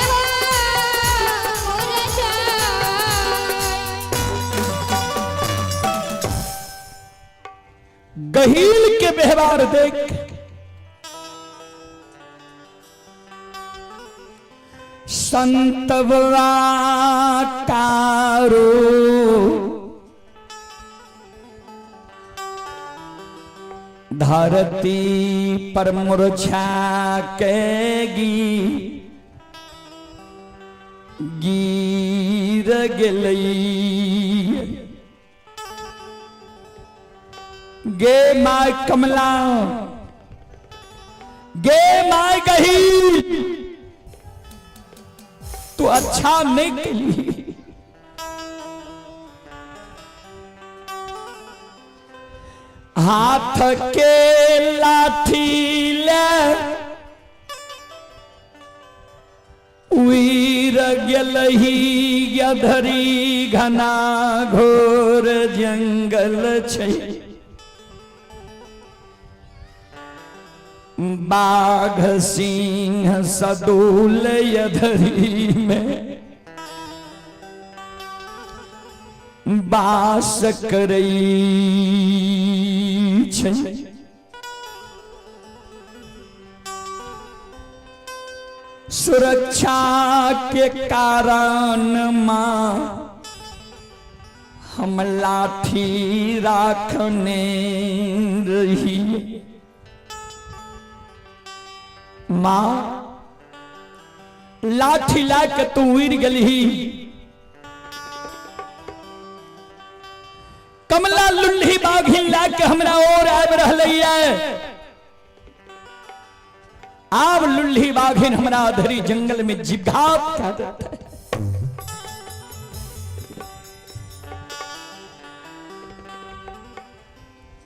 हो मुरझा। गहील के व्यवहार देख संतवा कारो धरती पर मूर्छा के गी गिर गेलई। गे my Kamla, गे my गही, तू अच्छा नहीं कली। हाथ के लाठी ले उइर गेलही गधरी घना घोर जंगल छै। बाघ सिंह सदूल यधरी में बास करै छै। सुरक्षा के कारण माँ हम लाठी राखने रही। माँ लाठी ला के तू उड़ गलही। कमला लुल्ही बाघिन ला के हमरा और आबि रहलै। आब लुल्ही बाघिन हमरा धरी जंगल में जिघात कऽ देतै।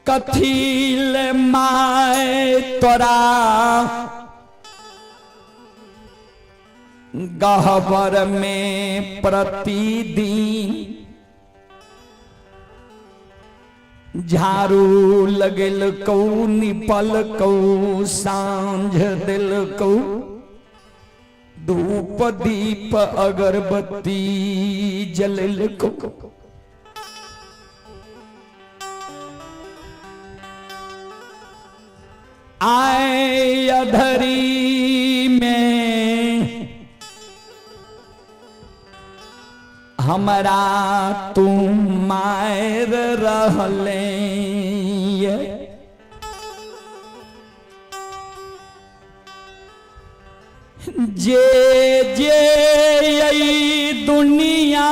कथील my तोरा गहबर में प्रतिदिन झाड़ू लगल कौ निपल कौ सांझ दिल कौ धूप दीप अगरबत्ती जलल कौ। आए अधरी में हमरा तू मार रहले। जे जे यही दुनिया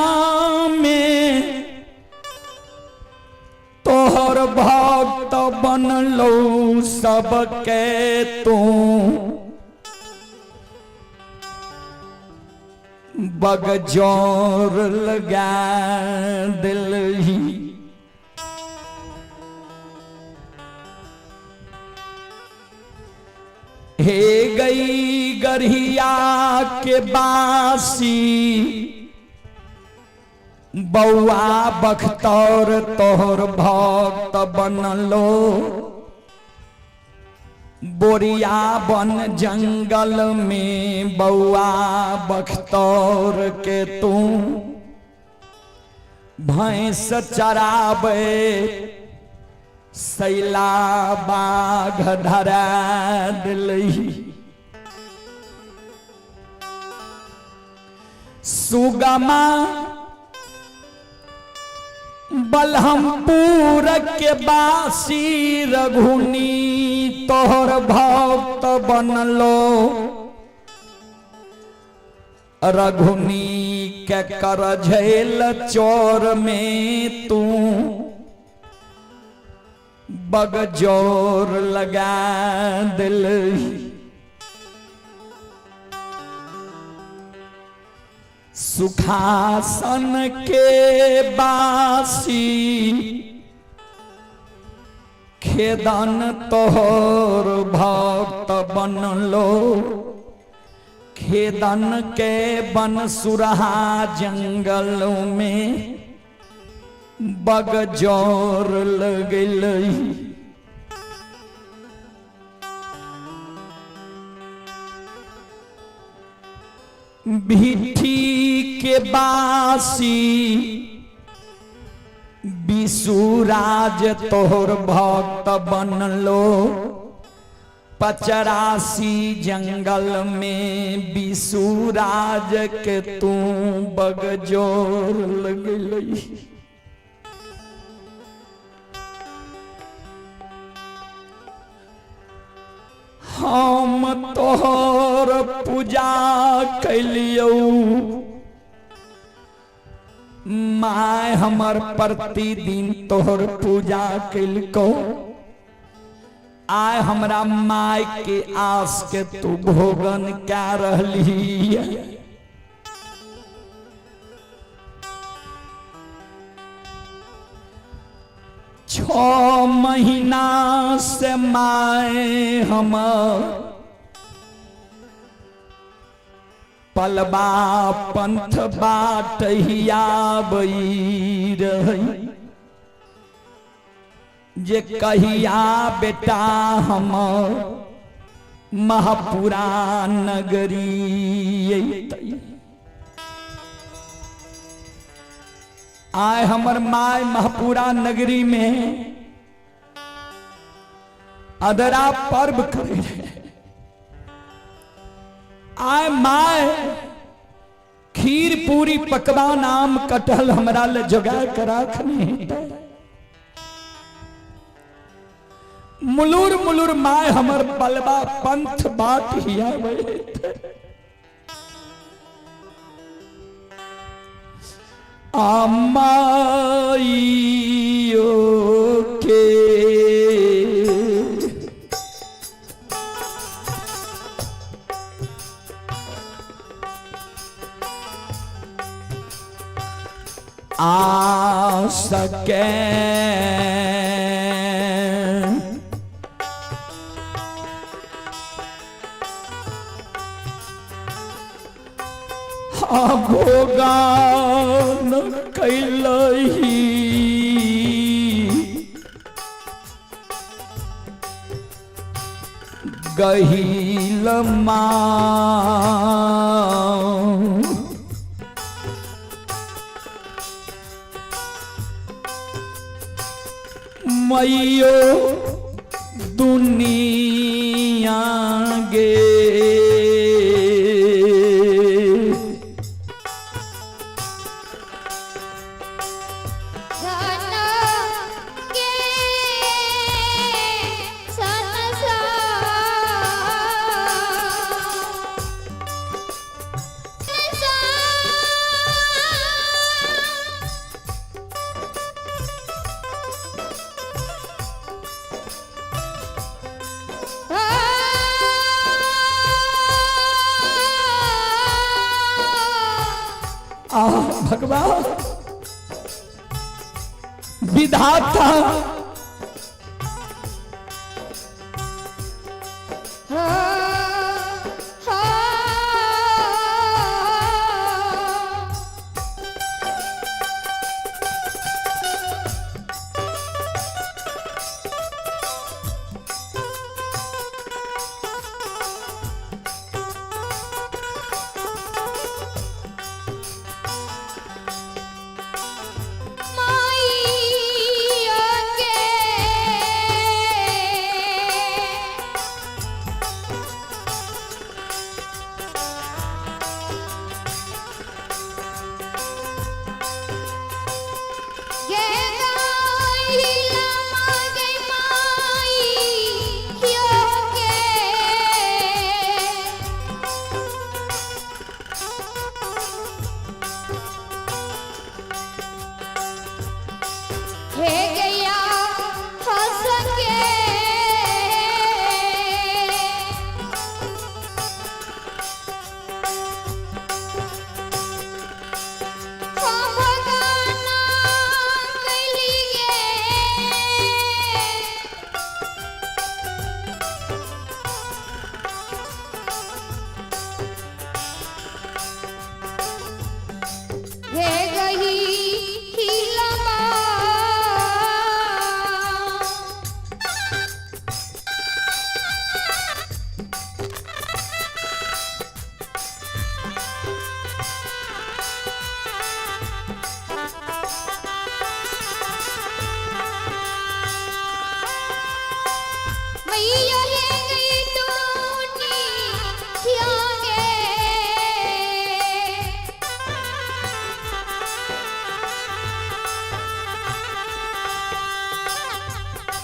में तोहर भक्त बनलो सबके तू बगजोर लगा दिलही। हे गई गढ़िया के बासी बौआ बख्तौर तोहर भक्त बनलो, बोरिया बन जंगल में बौआ बख्तौर के तू भैंस चराबे सैला बाघ धरा दिलही। सुगमा बलहमपुर के बासी रघुनी तोहर भक्त बनलो, रघुनी के कर झेल चोर में तू बगजोर लगा दिलही। सुखासन के बासी खेदन तोहर भक्त बनलो, खेदन के बन सुरहा जंगल में बगजोर लगलही। भिठी के बासी विसुराज तोहर भक्त बनलो, पचरासी जंगल में विसुराज के तू बगजोर लगलही। हम तोहर पूजा कैलियौ my, हमर प्रतिदिन तोहर पूजा कैलकौ, आय हमरा my के आस के तू भोगन कै रहली। 6 महीना से my हम पलबा पंथ बाट हियाबई रही, जे कहिया बेटा हम महापुरा नगरी अयतै। आय हमर my Mahapura नगरी में अदरा पर्व करे रहे। आय my खीर पूरी पकवान आम कटहल हमरा ले जोगा के राखने। मुलुर मुलुर my हमर पलबा पंथ बाट हियाबै। अमाइयो के आ सके भोगान कैलही गहिल माँ मैयो दुनिया गे। धन के संसार आ भगवान विधाता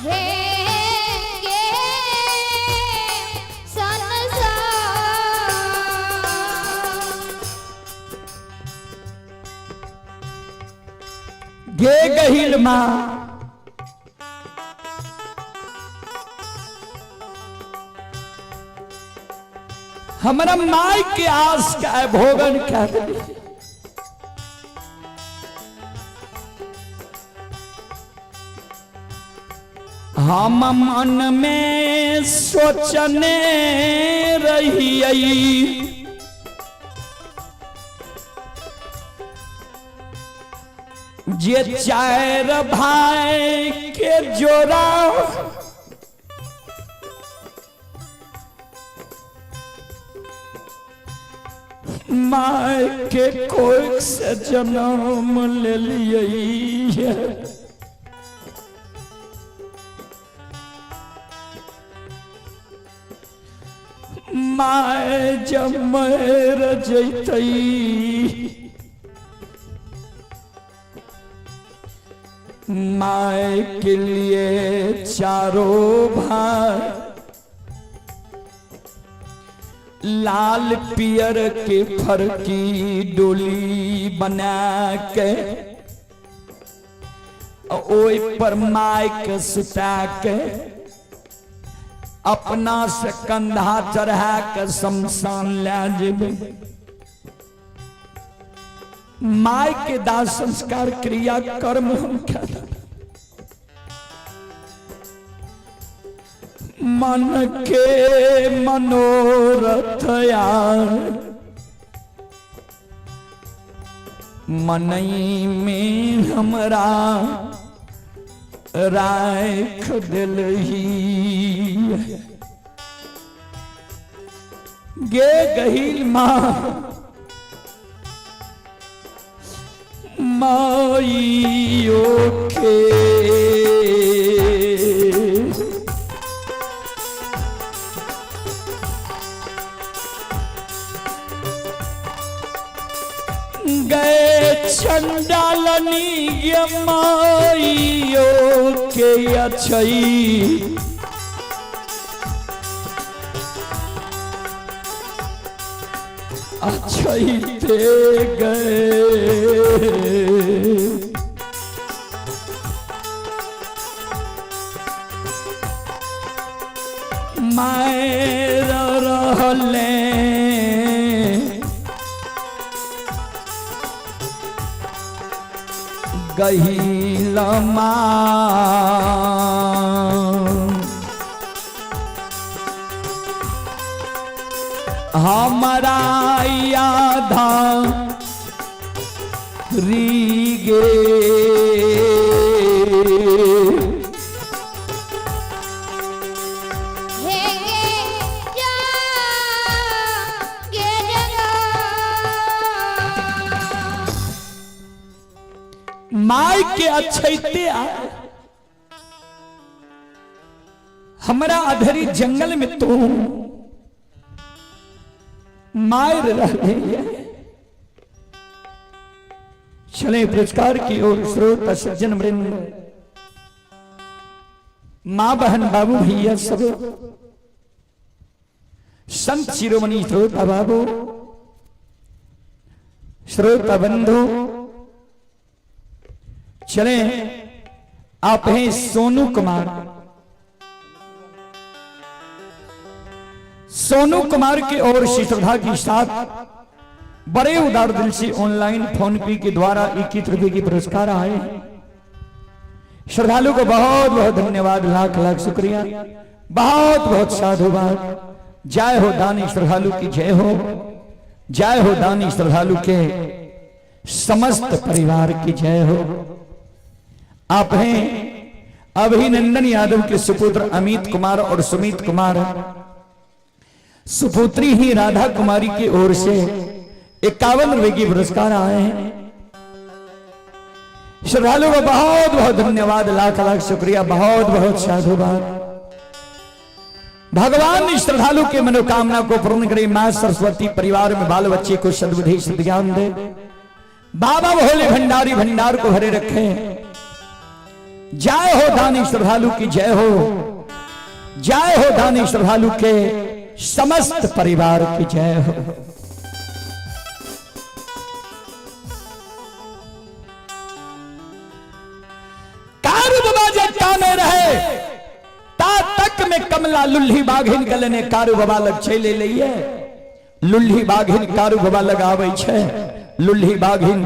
हे गे संसार। गे गहिल माँ, हमरा माय के आस का भोगन कर। हम मन में सोचने रहियई जे चार भाई के जोड़ा माय के कोख से जन्म ले लियै। My जब मर जैतई, my के लिए चारों भाई लाल पियर के फरकी डोली बना के ओइ पर my के सुता के अपना से कंधा चढ़ा के शमशान ले जेबै। My के दाह संस्कार क्रिया कर्म हम करब। मन के मनोरथ यार मनई में हमरा राख दिलही। गे गहिल माँ, माइयो के गए चंडालनी गे माइयो के अछई अछैते गए। मार रहले गहिल माँ, हमारा यादा री गे। हे गे जा गे जगा। My के अछैते आए हमरा अधरी जंगल में तो मार रहे हैं। चले पुरस्कार की ओर श्रोता सज्जन वृंद, माँ बहन बाबू भैया सब, संत शिरोमणि श्रोता बाबू, श्रोता बंधु, चले आप हैं सोनू कुमार। सोनू कुमार की ओर से श्रद्धा के साथ बड़े उदार दिल से ऑनलाइन फोन पे के द्वारा 21 रुपए की पुरस्कार आए हैं। श्रद्धालु को बहुत बहुत धन्यवाद, लाख लाख शुक्रिया, बहुत बहुत साधुवाद। जय हो दानी श्रद्धालु की जय हो, जय हो दानी श्रद्धालु के समस्त परिवार की जय हो। आप हैं अभिनंदन यादव के सुपुत्र अमित कुमार और सुमित कुमार, सुपुत्री ही राधा कुमारी की ओर से 51 रुपए की पुरस्कार आए हैं। श्रद्धालु को बहुत बहुत धन्यवाद, लाख लाख शुक्रिया, बहुत बहुत साधुवाद। भगवान श्रद्धालु के मनोकामना को पूर्ण करे। मां सरस्वती परिवार में बाल बच्चे को सद्बुद्धि सद्ज्ञान दे। बाबा भोले भंडारी भंडार को भरे रखे। जय हो दानी श्रद्धालु की जय हो, जय हो दानी श्रद्धालु के समस्त परिवार की जय हो। कारू बाबा जे कामे रहे ता तक में कमला लुल्ही बाघिन के लेने कारू बाबा लग चले लइए। लुल्ही बाघिन कारू बाबा लग आबै छै। लुल्ही बाघिन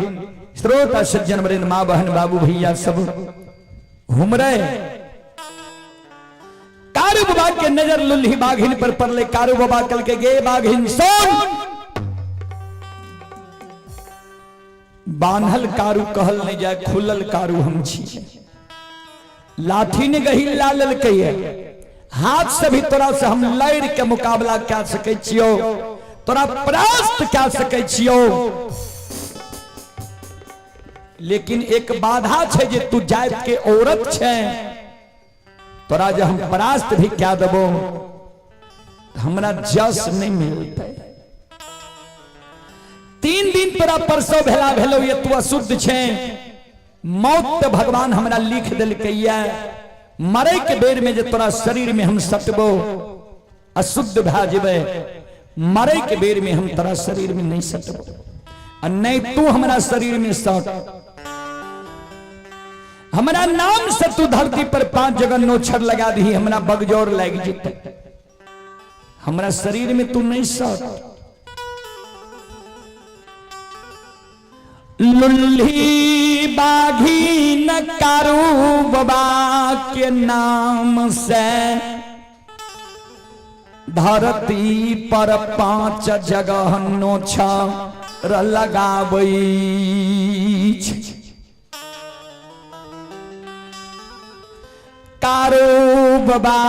श्रोता सज्जन वृंद माँ बहन बाबू भैया सब हुमरे। कारू बाबा के नजर लुल्ही बाघिन पर पड़ले। कारू बाबा कल के गे बाघिन सुन, बान्हल कारू कहल नहीं जाए, खुलल कारू हम छी। लाठी ने गही ला ललकै है, हाथ से भी तोरा से हम लड़ के मुकाबला कै सकै छियो, तोरा परास्त कै सकै छियो, लेकिन एक बाधा छै जे तू जात के औरत छै, तोरा जे हम परास्त भी कै देबो हमरा जस नहीं मिलते। 3 दिन तोरा परसो भेला भेलो ये तू अशुद्ध छे, मौत तो भगवान हमरा लिख देलकै ये, मरे के बेर में जे तोरा शरीर में हम सटबो अशुद्ध भए जेबै, मरे के बेर में हम तोरा शरीर में नहीं सटबो आ नहीं तू हमरा शरीर में सट। हमरा नाम से तू धरती पर 5 जगह नोछर लगा दी, हमरा बगजोर लाग जेतै, हमरा शरीर में तू नहीं सट। लुल्ही बाघी न कारू बाबा के नाम से धरती पर 5 जगह नोछर लगाबै छै। कारू बाबा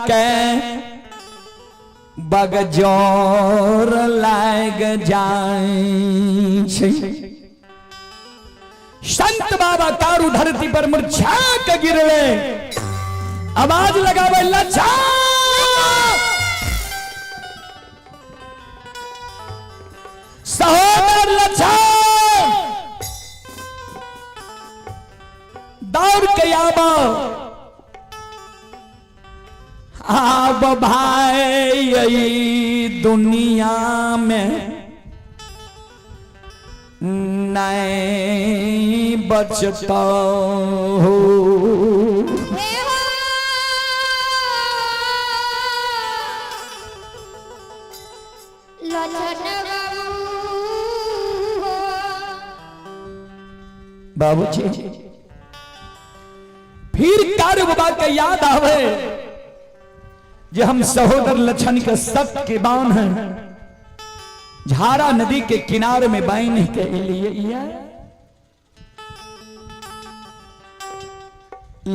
के बगजोर लाग जाय छै। संत बाबा कारू धरती पर मूर्छा के गिरले, आवाज लगावे लच्छा। सहोदर लच्छा दौड़ के आब, आब भाई दुनिया में नहीं बचता हो। बाबूजी फिर कारू बाबा के याद आवे जे हम सहोदर लक्षण के सत के बान हैं, झारा नदी के किनारे में बाइन के लिए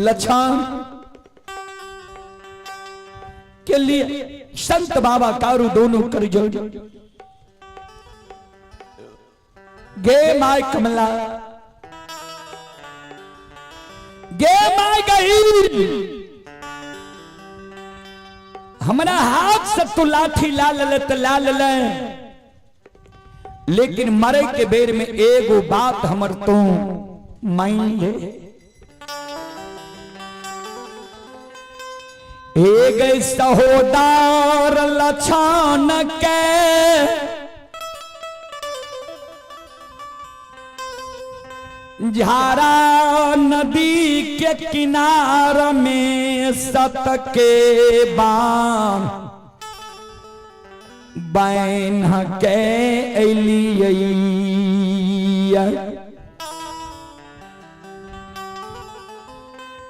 लक्षण के लिए संत बाबा कारू दोनों कर जोड़ गे my कमला गे my गई, हमरा हाथ से तू लाठी ला ले तो ला ले, लेकिन मरे के बेर में एगो बात हमर तू मान ले। एक सहोदार लछन के झारा नदी के किनार में सत के बान बैन के एलियै।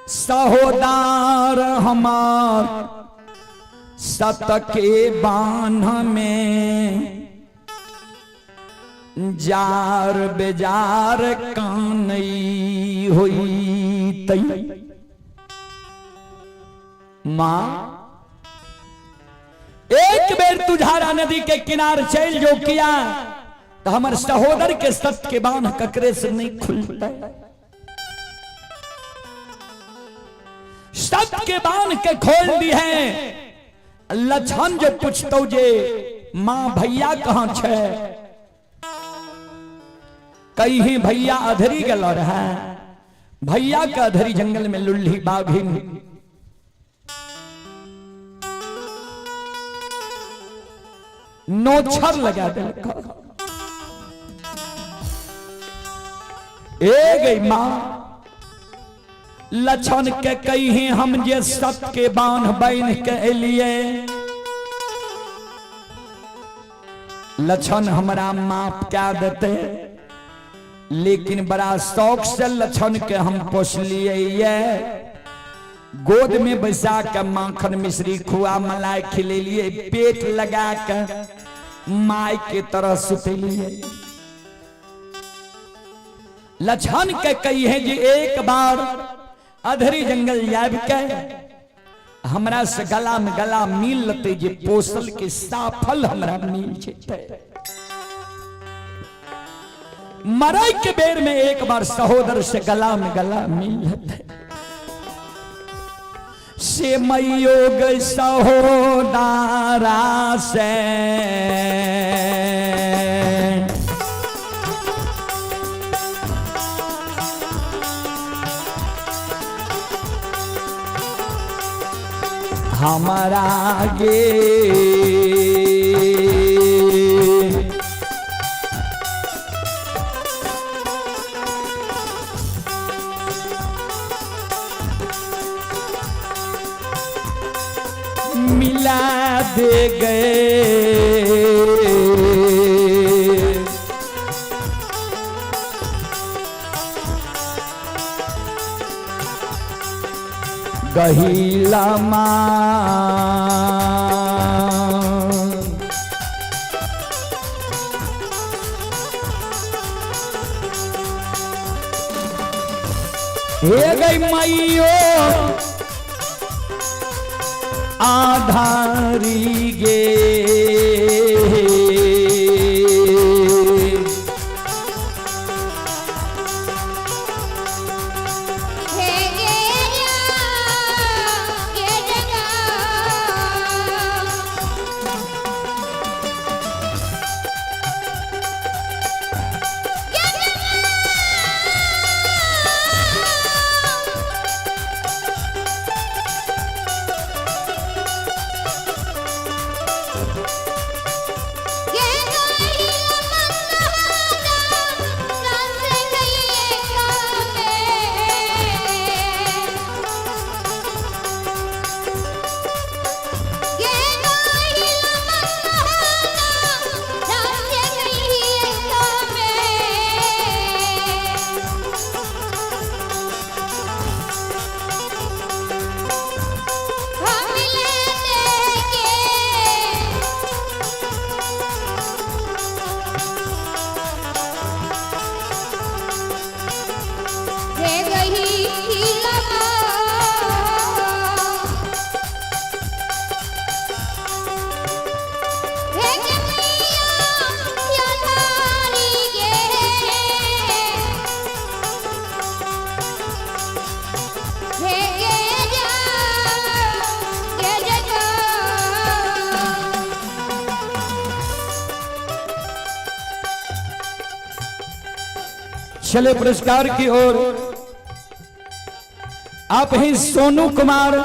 सहोदार हमार सत के बान्ह में जार बेजार कानई होई तई। मां एक बेर तू झारा नदी के किनार चल जो किया तो हमर सहोदर के सत के बांध ककरे से नहीं खुलता। सत के बांध के खोल दी है। लछन जो पूछतो जे मां भैया कहाँ छे, कहीं भैया अधरी गल रहा, भैया के अधरी जंगल में लुल्ही बाघिन नोछर लगा देलक। ए गई मां, लक्षण के कही हम जे सत के बांध बन के एलिए, लक्षण हमरा माफ क्या देते, लेकिन बड़ा शौक से लक्षण के हम पोसलिए ये, गोद में बैसा के माखन मिश्री खुआ मलाई खिलेलिए, पेट लगा के माय के तरह सुतेलिए। लक्षण के कही है जी एक बार अधरी जंगल जाब के हमरा से गला में गला मिल लते जे पोसल के साफल हमरा मिल जेते। मरई के बेर में एक बार सहोदर से गला में गला मिल लते। से मयोग सहोदारा से हमारा गे मिला दे गए। गहीला मां हे गई मैयो आधारी गे। हे गे या गे जगा। ये गाड़ी मंगला रास गई कामे। ये गाड़ी मंगला रास गई कामे। हम ले देके हे गही लगा। हे जमैया या थारी गे। हे गे जा गे जगा। चले पुरस्कार की ओर। आप हैं सोनू कुमार,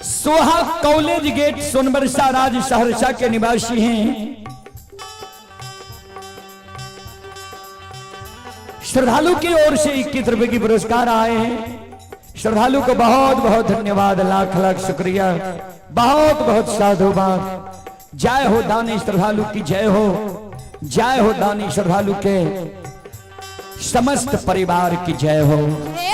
सोहा कॉलेज गेट सोनबरसा राज सहरसा के निवासी हैं। श्रद्धालु की ओर से 21 रुपए की पुरस्कार आए हैं। श्रद्धालु को बहुत बहुत धन्यवाद, लाख लाख शुक्रिया, बहुत बहुत साधुवाद। जय हो दानी श्रद्धालु की जय हो, जय हो दानी श्रद्धालु के समस्त परिवार की जय हो। हे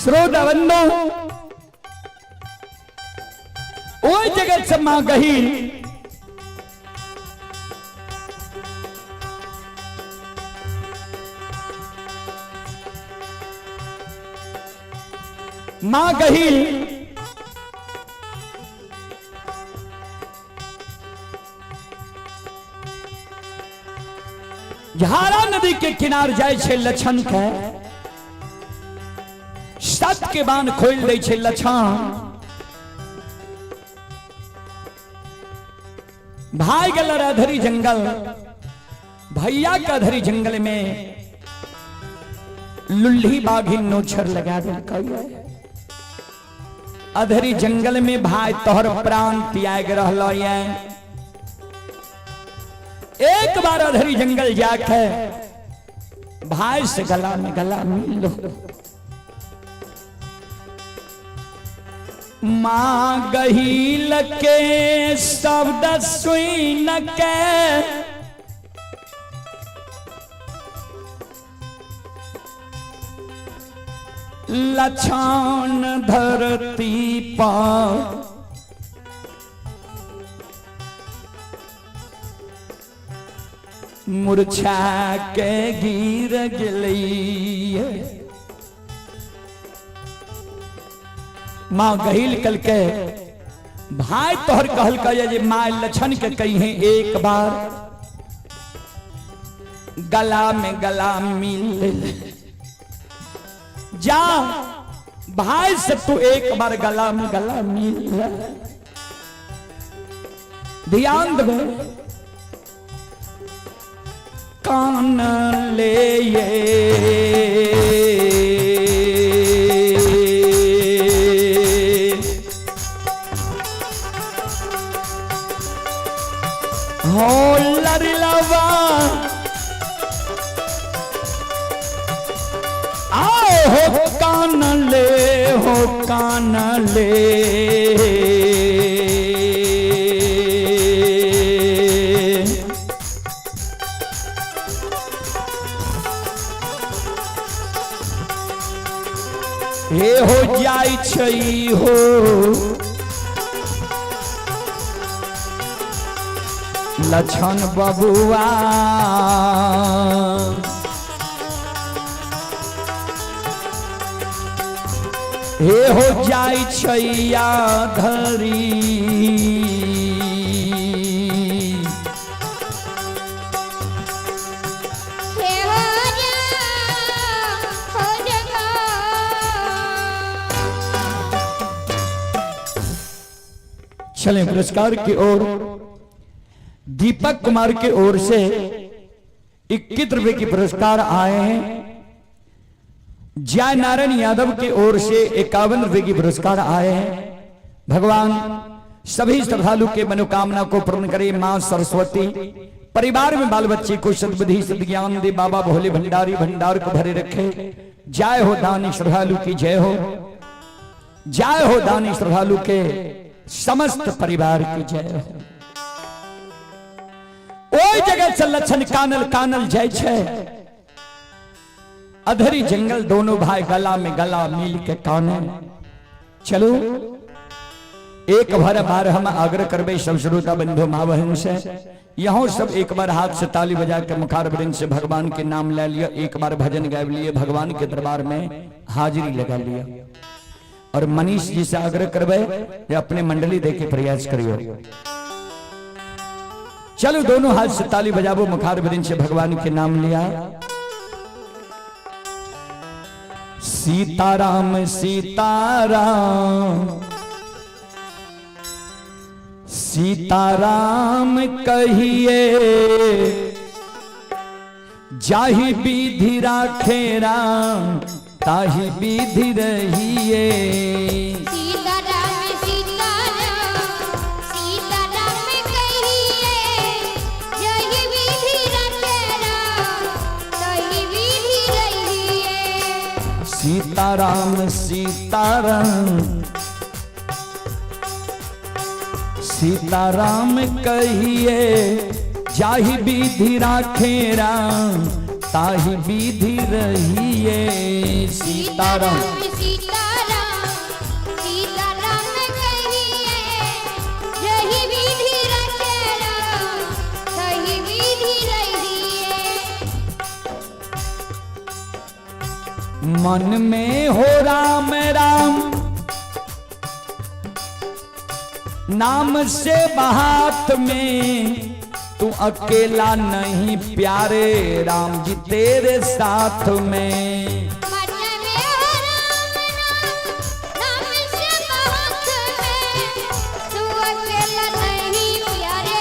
श्रोता बंधु, ओहि जगह से मां गहील मां गहील झारा नदी के किनार जाय छै लछन के, सत के बांध खोल दै छै लछन। भाई गेल अधरी जंगल, भैया के अधरी जंगल में लुल्ही बाघिन नोछर लगा देलकै। अधरी जंगल में भाई तोहर प्राण त्याग रहल ये। एक बार अधरी जंगल जाके भाई से गला में गला मिल लो। मां गहील के शब्द सुन के लछन धरती पर मूर्छा के गिर गेलै। मां गहील कल के भाई तोहर कहल के जे मां लछन के कही एक बार गला में गला मिल जा, भाई से तू एक बार गला में गला मिल। ध्यान दे, कान ले ये हो लरलवा आओ हो कान ले हो कान ले हे हो जाय छै हो लछन बबुआ। हे हो जाय छै धरी हे हो जा हो जगा। चलें पुरस्कार की ओर। दीपक कुमार की ओर से 21 रुपए की पुरस्कार आए हैं। जय नारायण यादव की ओर से 51 रुपए की पुरस्कार आए हैं। भगवान सभी श्रद्धालु के मनोकामना को पूर्ण करे। मां सरस्वती परिवार में बाल बच्चे को सद्बुद्धि सद्ज्ञान दे। बाबा भोले भंडारी भंडार को भरे रखे। जय हो दानी श्रद्धालु की जय हो। जय हो दानी श्रद्धालु के समस्त परिवार की जय हो। ओई जगह से लछन कानल कानल जय छे। अधरी जंगल दोनों भाई गला में गला मिल के काने। चलो एक भर बार हम आग्रह करबे सब श्रोता बंधु माँ बहन से, यहाँ सब एक बार हाथ से ताली बजा के मुखार वृंद से भगवान के नाम ले लिया, एक बार भजन गा लिए, भगवान के दरबार में हाजिरी लगा लिया। और मनीष जी से आग्रह करबे जे अपने मंडली दे के प्रयास करियो। चलो दोनों हाथ से ताली बजाबो, मुखार वृंद से भगवान के नाम लिया। सीताराम सीताराम सीताराम कहिए, जाहि विधि राखे राम ताहि विधि रहिए। सीताराम सीताराम सीताराम कहिए, जहि विधि रखे राम ताहि विधि रहिए। सीताराम सीताराम सीताराम कहिए, जाहि विधि राखे राम ताहि विधि रहिए। सीताराम सीताराम। सीताराम सीताराम कहिए जही विधि रखे राम तही विधि रहिए। मन में हो राम राम नाम से बात में, तू अकेला नहीं प्यारे राम जी तेरे साथ में। मन में हो राम नाम नाम से बात में, तू अकेला नहीं प्यारे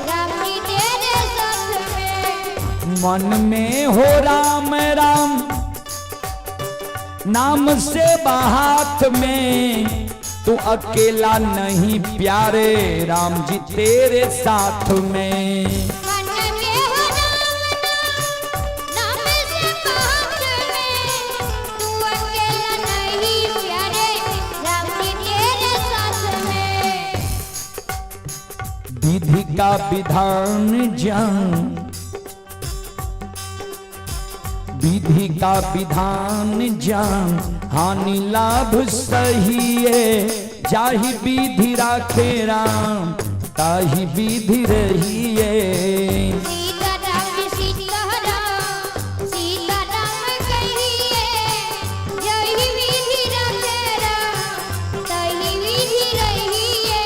राम जी तेरे साथ में। मन में हो राम राम नाम से बात में, तू अकेला नहीं प्यारे राम जी तेरे साथ में। मन में हो राम नाम नाम से बात में, तू अकेला नहीं प्यारे राम जी तेरे साथ में। विधि का विधान जान, विधि का विधान जान, हानि लाभ सही है, जाहि विधि राखे राम ताहि विधि रहिए। सीताराम सीताराम सीताराम कहिए जही विधि रखे राम तही विधि रहिए।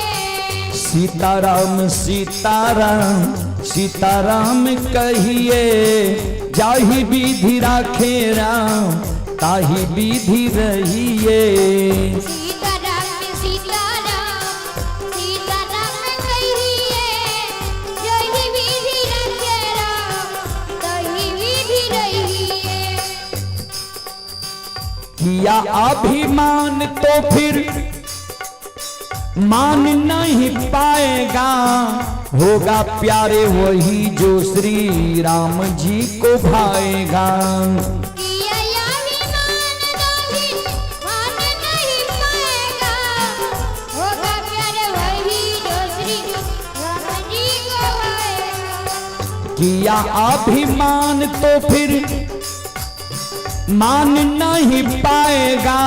सीताराम सीताराम सीताराम कहिए, जाहि विधि राखे राम ताहि विधि रहिए। सीताराम सीताराम सीताराम कहिए जही विधि रखे राम तही विधि रहिए। किया अभिमान तो फिर मान नहीं पाएगा, होगा प्यारे वही जो श्री राम जी को भाएगा। किया अभिमान तो फिर मान नहीं पाएगा, होगा प्यारे वही जो श्री राम जी को भाएगा। किया अभिमान तो फिर मान नहीं पाएगा,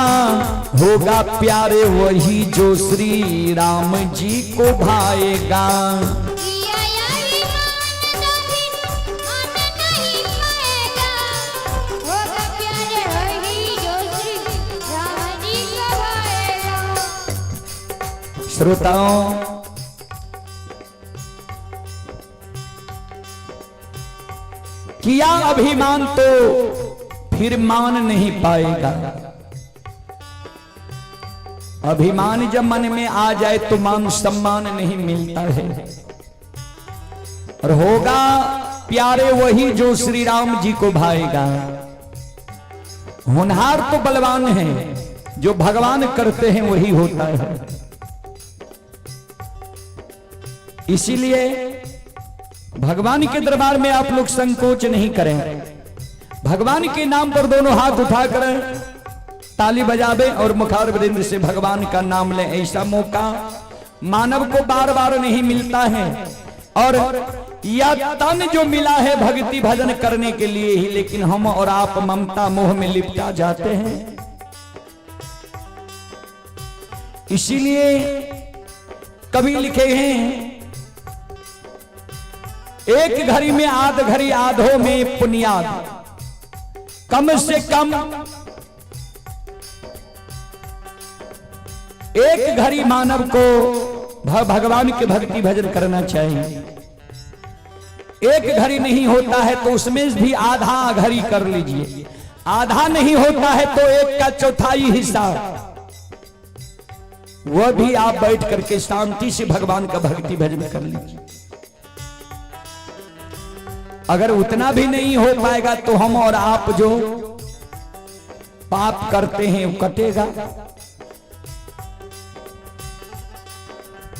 होगा प्यारे वही जो श्री राम जी को भाएगा। किया अभिमान तो फिर मान नहीं पाएगा, होगा प्यारे वही जो श्री राम जी को भाएगा। श्रोताओं, किया अभिमान तो फिर मान नहीं पाएगा। अभिमान जब मन में आ जाए तो मान सम्मान नहीं मिलता है। और होगा प्यारे वही जो श्री राम जी को भाएगा। होनहार तो बलवान है, जो भगवान करते हैं वही होता है। इसीलिए भगवान के दरबार में आप लोग संकोच नहीं करें। भगवान के नाम पर दोनों हाथ उठाकर ताली बजावे और मुखारविंद से भगवान का नाम लें। ऐसा मौका मानव को बार बार नहीं मिलता है। और यह तन जो मिला है भक्ति भजन करने के लिए ही, लेकिन हम और आप ममता मोह में लिपटा जाते हैं। इसीलिए कवि लिखे हैं, एक घड़ी में आध घड़ी आधो में पुनियाद। कम से कम एक घड़ी मानव को भगवान के भक्ति भजन करना चाहिए। एक घड़ी नहीं होता है तो उसमें भी आधा घड़ी कर लीजिए, आधा नहीं होता है तो एक का चौथाई हिस्सा, वह भी आप बैठ करके शांति से भगवान का भक्ति भजन कर लीजिए। अगर उतना भी नहीं हो पाएगा तो हम और आप जो पाप करते हैं वो कटेगा।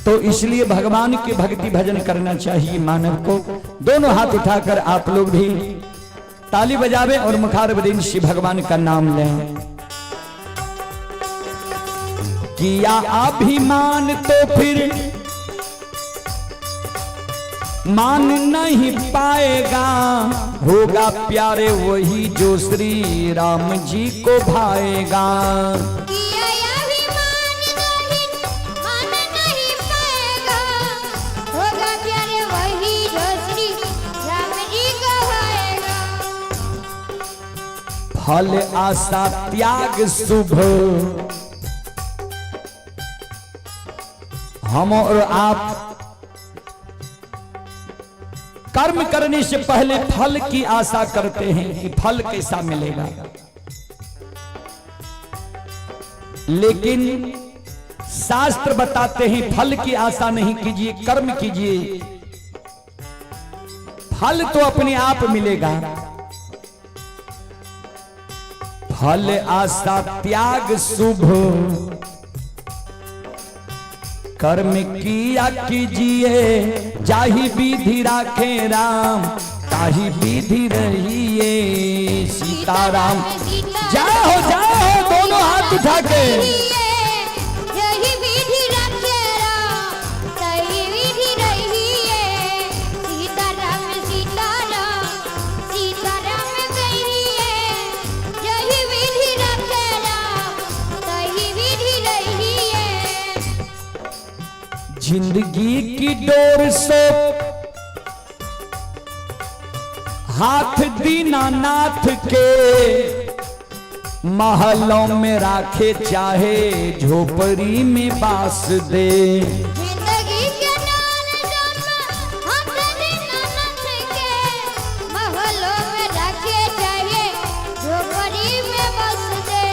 तो इसलिए भगवान के भक्ति भजन करना चाहिए मानव को। दोनों हाथ उठाकर आप लोग भी ताली बजावे और मुखारविंद श्री भगवान का नाम लें। किया अभिमान तो फिर मान नहीं पाएगा, होगा प्यारे वही जो श्री राम जी को भाएगा। किया अभिमान जोहि मान नहीं पाएगा, होगा प्यारे वही जो श्री राम जी को भाएगा। फल आशा त्याग शुभ, हम और आप कर्म करने से पहले फल की आशा करते हैं कि फल कैसा मिलेगा, लेकिन शास्त्र बताते हैं फल की आशा नहीं कीजिए, कर्म कीजिए, फल तो अपने आप मिलेगा। फल आशा त्याग शुभ, कर्म किया कीजिए, जाहि विधि राखे राम ताहि विधि रहिए। सीताराम जय हो, जय हो, दोनों हाथ उठा के। यही विधि रखे राम तही विधि रहिए। सीताराम सीताराम सीताराम कहिए, यही विधि रखे राम तही विधि रहिए। जिंदगी की डोर सो हाथ दीनानाथ के, महलों में राखे चाहे झोपड़ी में बास दे। जिंदगी के डाल जम हाथ दीनानाथ के, महलों में रखे चाहे झोपड़ी में बस दे।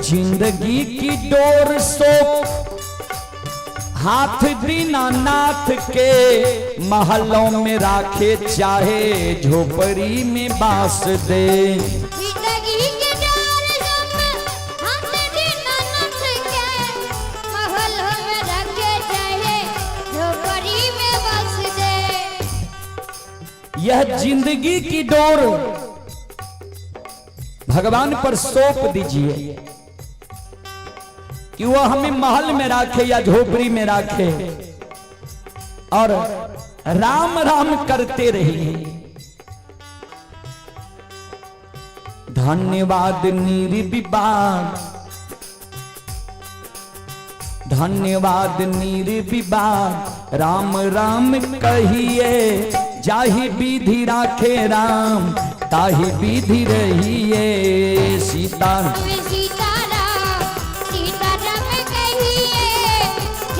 जिंदगी की डोर सो हाथ दीनानाथ के, महलों में राखे चाहे झोपड़ी में बास दे। जिंदगी के डाल जम हाथ दीनानाथ के, महलों में रखे चाहे झोपड़ी में बस दे। यह जिंदगी की डोर भगवान पर सौंप दीजिए कि वह हमें महल में राखे या झोपड़ी में राखे, और राम राम करते रहिए। धन्यवाद निर्विवाद, धन्यवाद निर्विवाद, राम राम कहिए, जाहि विधि राखे राम ताहि विधि रहिए। सीता सीताराम सीताराम कहिए,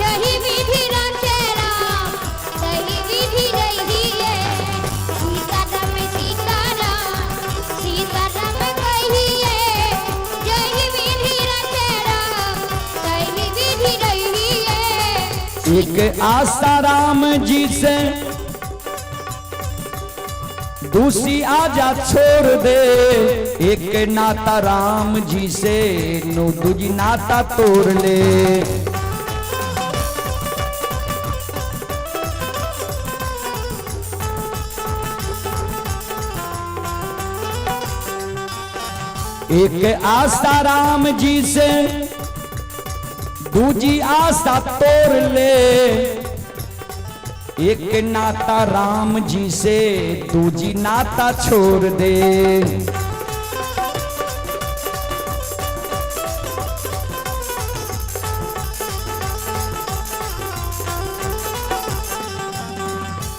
यही विधि रखे राम तही विधि रहिए। सीताराम सीताराम सीताराम कहिए, यही विधि रखे राम तही विधि रहिए। एक आशा राम जी से दूसरी आजा छोड़ दे, एक नाता राम जी से नो दूजी नाता तोड़ ले। एक आशा राम जी से दूजी आशा तोड़ ले, एक नाता राम जी से दूजी नाता छोड़ दे।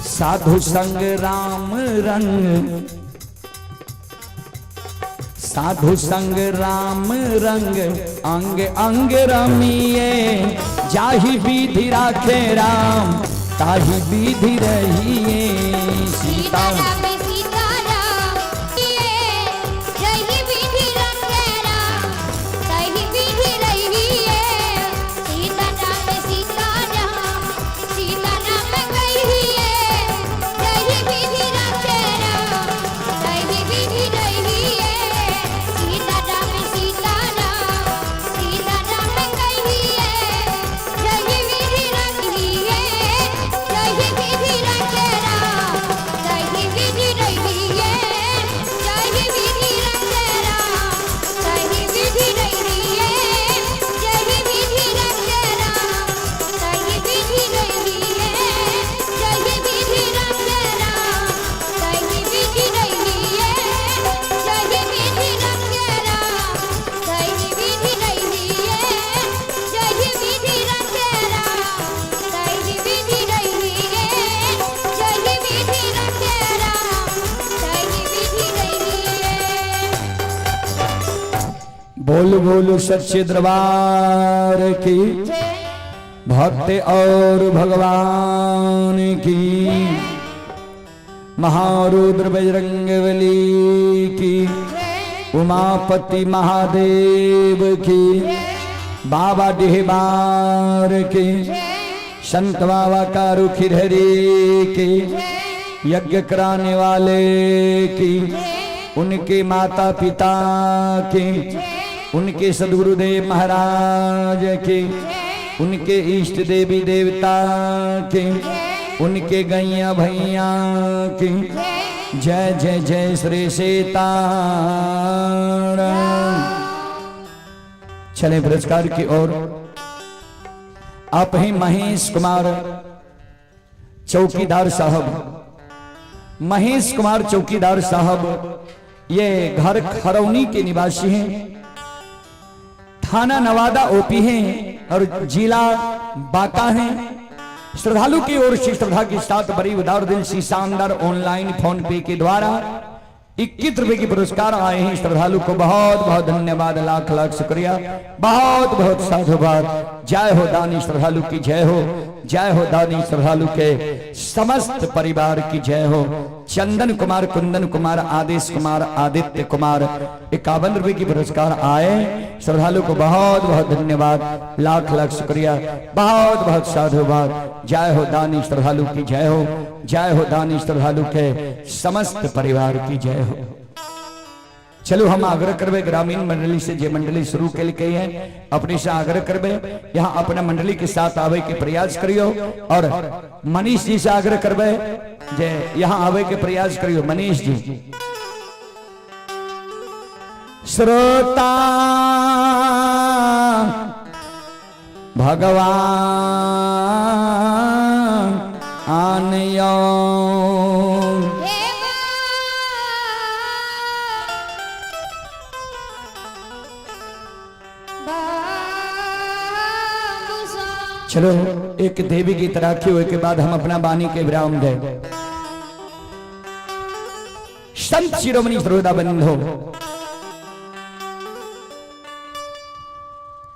साधु संग राम रंग, साधु संग राम रंग अंग अंग रमिए, जाहि विधि राखे राम ताहि विधि रहिए। सीता सीताराम सीताराम ये यही विधि रखे राम तही विधि रहिए। सीताराम सीताराम सीताराम कहिए, यही विधि रखे राम तही विधि रहिए। सीताराम सीताराम सीताराम कहिए, यही विधि रखिए, यही विधि रखे राम बोल बोल सच्चे दरबार की, भक्त और भगवान की, महारुद्र बजरंगबली की, उमापति महादेव की, बाबा डिहबार की, संत बाबा कारू खिरहरी की, यज्ञ कराने वाले की, उनके माता पिता की, उनके सदगुरुदेव महाराज की, उनके इष्ट देवी देवता की, उनके गैया भैया की जय जय जय श्री सीता। चले पुरस्कार की ओर। आप ही महेश कुमार चौकीदार साहब, महेश कुमार चौकीदार साहब, ये घर खरौनी के निवासी हैं, थाना नवादा ओपी हैं और जिला बांका है। श्रद्धालु की ओर से श्रद्धा के साथ बड़ी उदार दिल सी शानदार ऑनलाइन फोन पे के द्वारा 21 रुपए के पुरस्कार आए हैं। श्रद्धालु को बहुत बहुत धन्यवाद, लाख लाख शुक्रिया, बहुत बहुत साधुवाद। जय हो दानी श्रद्धालु की जय हो, जय हो दानी श्रद्धालु के समस्त परिवार की जय हो। चंदन कुमार, कुंदन कुमार, आदेश कुमार, आदित्य कुमार, 51 रुपए की पुरस्कार आए। श्रद्धालु को बहुत बहुत धन्यवाद, लाख लाख शुक्रिया, बहुत बहुत साधुवाद। जय हो दानी श्रद्धालु की जय हो, जय हो दानी श्रद्धालु के समस्त परिवार की जय हो। चलो हम आग्रह करबे ग्रामीण मंडली से, जे मंडली शुरू के है, अपने से आग्रह करबे यहाँ अपना मंडली के साथ आवे के प्रयास करियो और मनीष जी से आग्रह करबे जे यहाँ आवे के प्रयास करियो। मनीष जी, श्रोता भगवान आनयो। हे बाबूसा। चलो एक देवी की तराखी हुए के बाद हम अपना वाणी के विराम दे। संत शिरोमणि श्रोता बंधो,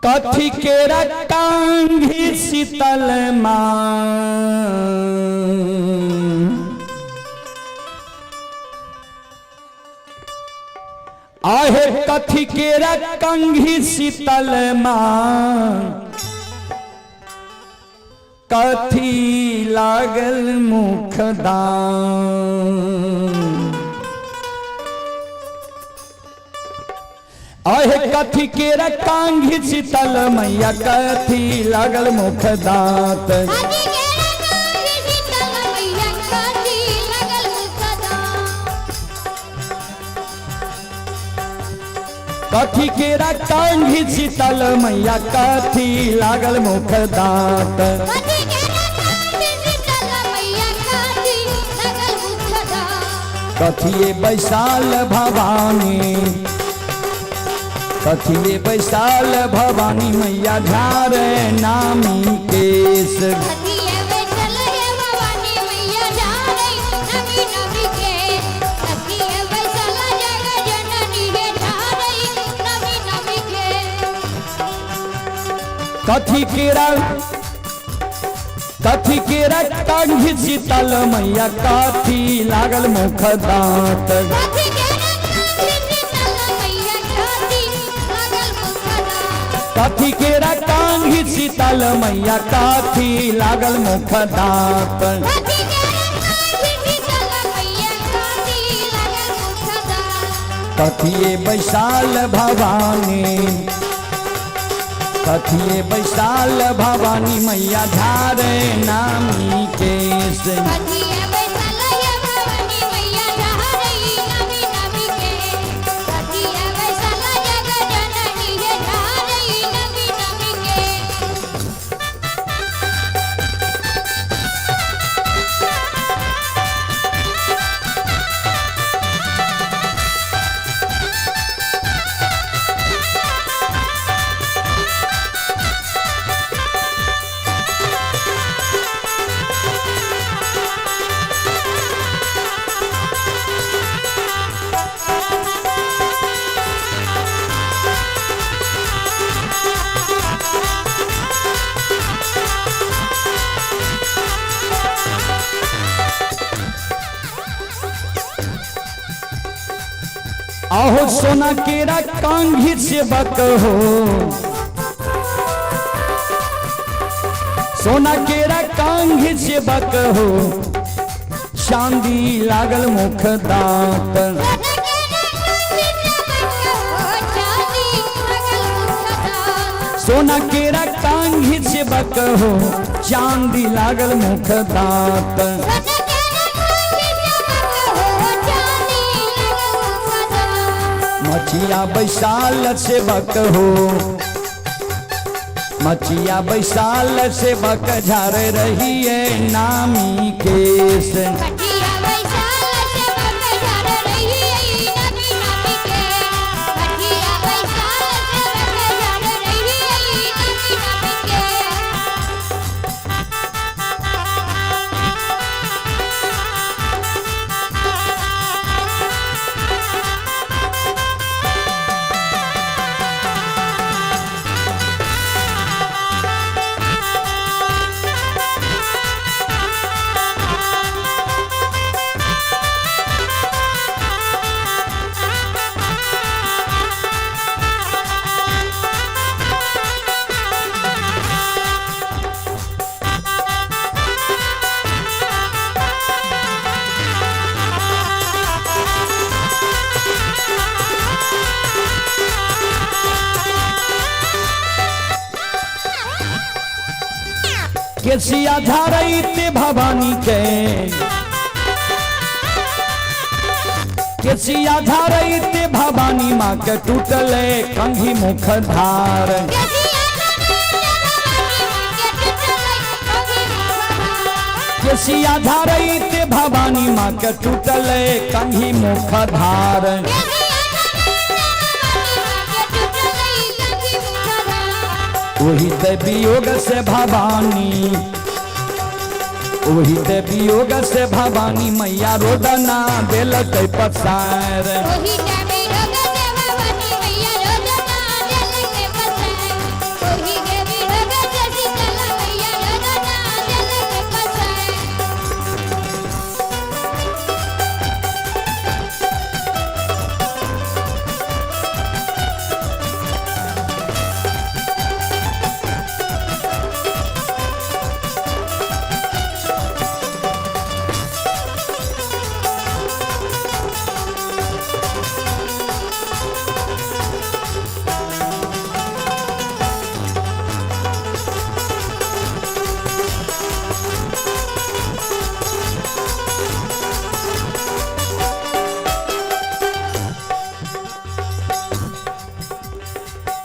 कथी केरा कांघी शीतल मां, आहे कथी केरा कंघी शीतल मां, कथी लागल मुखदान। आहे कथी केरा कांघी शीतल मैया, कथी लागल मुख दांत। कथी केरा कांघी शीतल मैया, कथी लागल मुखदांत। कथी केरा कांघी शीतल मैया, कथी लागल मुख दांत। कथी केरा कांघी शीतल मैया, कथी लागल मुखदांत। कथिए बैसाल भवानी, कथिए बैसाल भवानी मैया, झारे नामी केस। कथिए बैसल हे भवानी मैया, झारै नमी नमी केश। कथिए बैसल जग जननी हे, झारै नमी नमी केश। कथी केरा, कथी केरा कांघी शीतल मैया, कथी लागल मुख दांत। कथी केरा कांघी शीतल मैया, कथी लागल मुखदांत। कथी केरा कांघी शीतल मैया, कथी लागल मुख दांत। कथी केरा कांघी शीतल मैया, कथी लागल मुखदांत। कथिए बैसाल भवानी, कथिए बैसाल भवानी मैया, झारे नामी केस। कथिए बैसल हे भवानी मैया, झारै नमी नमी केश। कथिए बैसल जग जननी हे, झारै नमी नमी केश। आहो सोना केरा कांघी सेवक हो, सोना केरा कांघी सेवक हो, चांदी लागल मुख दांत। सोना केरा कांघी सेवक हो, चांदी लागल मुख दांत। मचिया बैसाल सेवक हो, मचिया बैसाल सेवक झाड़ रही है नामी केस। केसिया झारैते भवानी के, केसिया झारैते भवानी माँ के टूटले कंघी मुख धार। केसिया झारैते भवानी माँ के टूटले कंघी मुख धार। वही ते वियोग से भवानी, वही ते वियोग से भवानी मैया रोदना देलक पसार।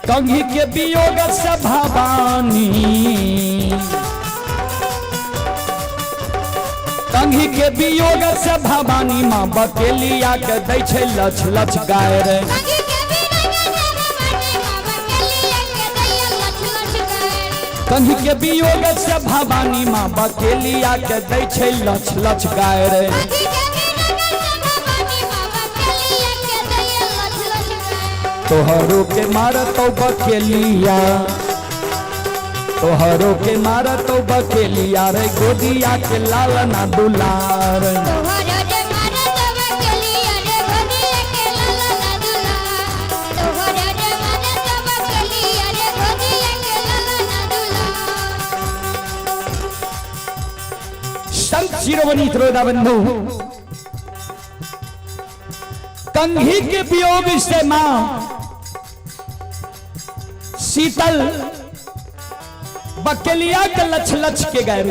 कंघी के वियोग से भवानी, कंघी के वियोग से भवानी माँ बकेलिया के दै छै लछ लछ गाय रे। कंघी के वियोग से भवानी माँ बकेलिया के दै छै लछ लछ गाय रे। तोहरो के मारतो बकेलिया, तोहरो के मारतो बकेलिया रे गोदिया के लाल ना दुलार। संत शिरोमणि त्रोदा बंधु, कंघी के वियोग से मां शीतल बकेलिया के लछ लछ के गैर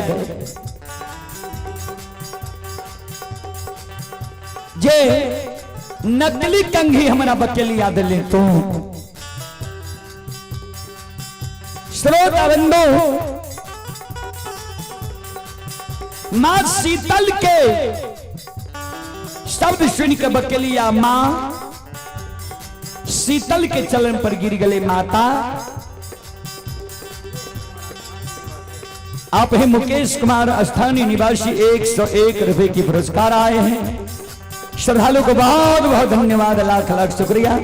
जे नकली कंघी हमरा बकेलिया दिले तू। श्रोता बंधु, मां शीतल के शब्द सुन के बकेलिया मां शीतल के चलन पर गिर गए। माता आप ही मुकेश कुमार स्थानीय निवासी 101 रुपए की पुरस्कार आए हैं। श्रद्धालु को बहुत बहुत धन्यवाद, लाख लाख शुक्रिया,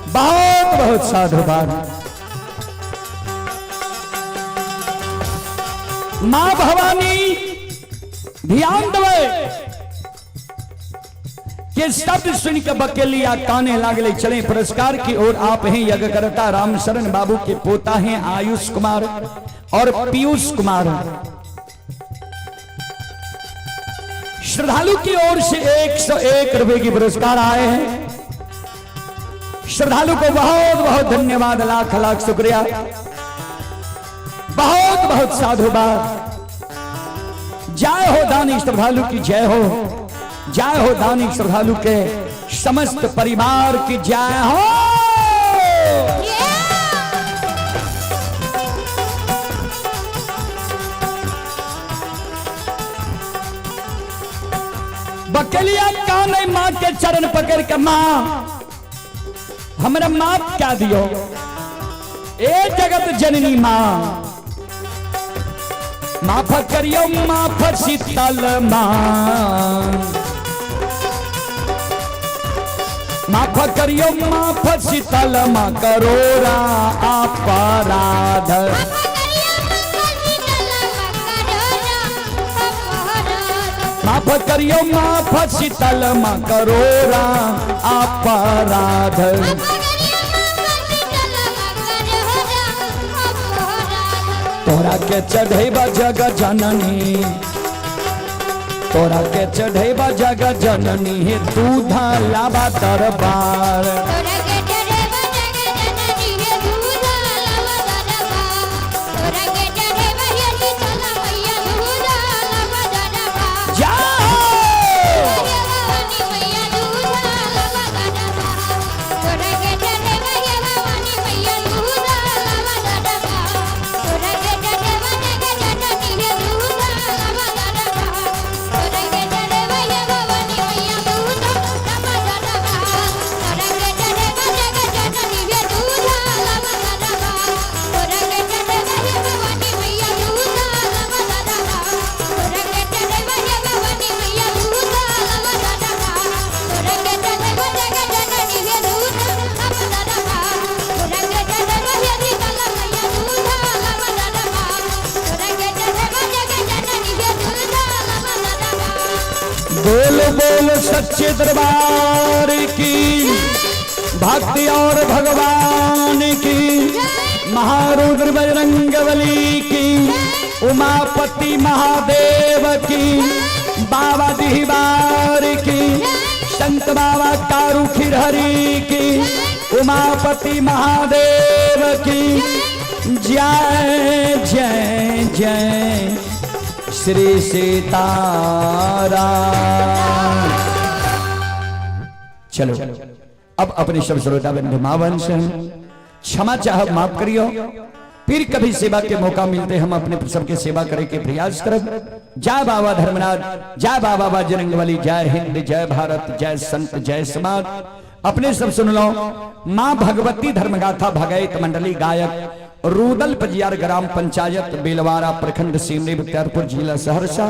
बहुत बहुत साधुवाद। मां भवानी ध्यान दे, के शब्द सुन के बकेलिया काने लागले। चले पुरस्कार की ओर आप हैं यज्ञकर्ता रामशरण बाबू के पोता हैं आयुष कुमार और पीयूष कुमार। श्रद्धालु की ओर से 101 रुपए की पुरस्कार आए हैं। श्रद्धालु को बहुत बहुत धन्यवाद, लाख लाख शुक्रिया, बहुत बहुत साधुवाद। जय हो दानी श्रद्धालु की जय हो, जय हो दानी श्रद्धालु के समस्त परिवार की जय हो। बकलिया कान मां के चरण पकड़ के, मां हमरा माफ क्या दियो, ए जगत जननी मां, माफ करियो माफ शीतल मां, माफ करियो माफ शीतल मां करोरा अपराध। माफ करियो माफ शीतल मां करोरा अपराध। तोरा के चढ़ेबा जग जननी, तोरा के चढ़ेबा जग जननी दूध लाबा दरबार। जाओ। बोल बोल सच्चे दरबार की, भक्ति और भगवान की, महारुद्र बजरंगबली की, उमापति महादेव की, बाबा दिहवार की, संत बाबा कारू खिरहरी की, उमापति महादेव की जय जय जय श्री सीताराम। चलो अब अपने सब श्रोता बंधु माँ बहन से क्षमा चाह, माफ करियो, फिर कभी सेवा के मौका मिलते हम अपने सबके सेवा करे के प्रयास करब। जय बाबा धर्मनाथ, जय बाबा बजरंगबली, जय हिंद, जय भारत, जय संत, जय समाज। अपने सब सुन लो माँ भगवती धर्मगाथा भगैत मंडली गायक रूदल पजियार ग्राम पंचायत बेलवारा प्रखंड सिमरी बख्तियारपुर जिला सहरसा।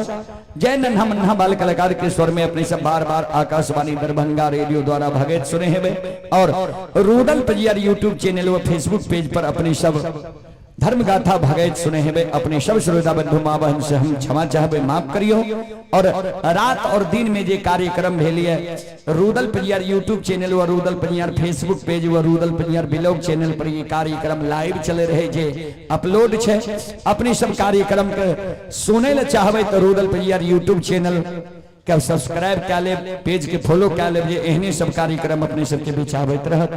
जय नन्हा मन्हा बाल कलाकार के स्वर में अपने सब बार बार आकाशवाणी दरभंगा रेडियो द्वारा भगैत सुने हैं और रूदल पजियार यूट्यूब चैनल व फेसबुक पेज पर अपने सब धर्मगाथा भगैत सुने हैं। अपने सब श्रोता बंधु माँ बहन से हम क्षमा चाहबे, माफ करियो। और रात और दिन में जे कार्यक्रम भेलिए रूदल पजियार यूट्यूब चैनल व रूदल पजियार फेसबुक पेज व रूदल पजियार ब्लॉग चैनल पर ये कार्यक्रम लाइव चले रहे जे अपलोड छे। अपने सब कार्यक्रम के सुने ले चाहबे तो रूदल पजियार यूट्यूब चैनल के सब्सक्राइब कए लेब, पेज के फॉलो कए लेब, जे एहने सब कार्यक्रम अपने सबके बीच आबैत रहत।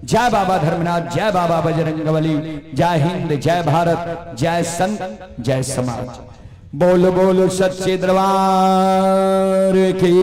जय बाबा धर्मनाथ, जय बाबा बजरंगबली, जय हिंद, जय भारत, जय संत, जय समाज। बोल बोल सच्चे दरबार की।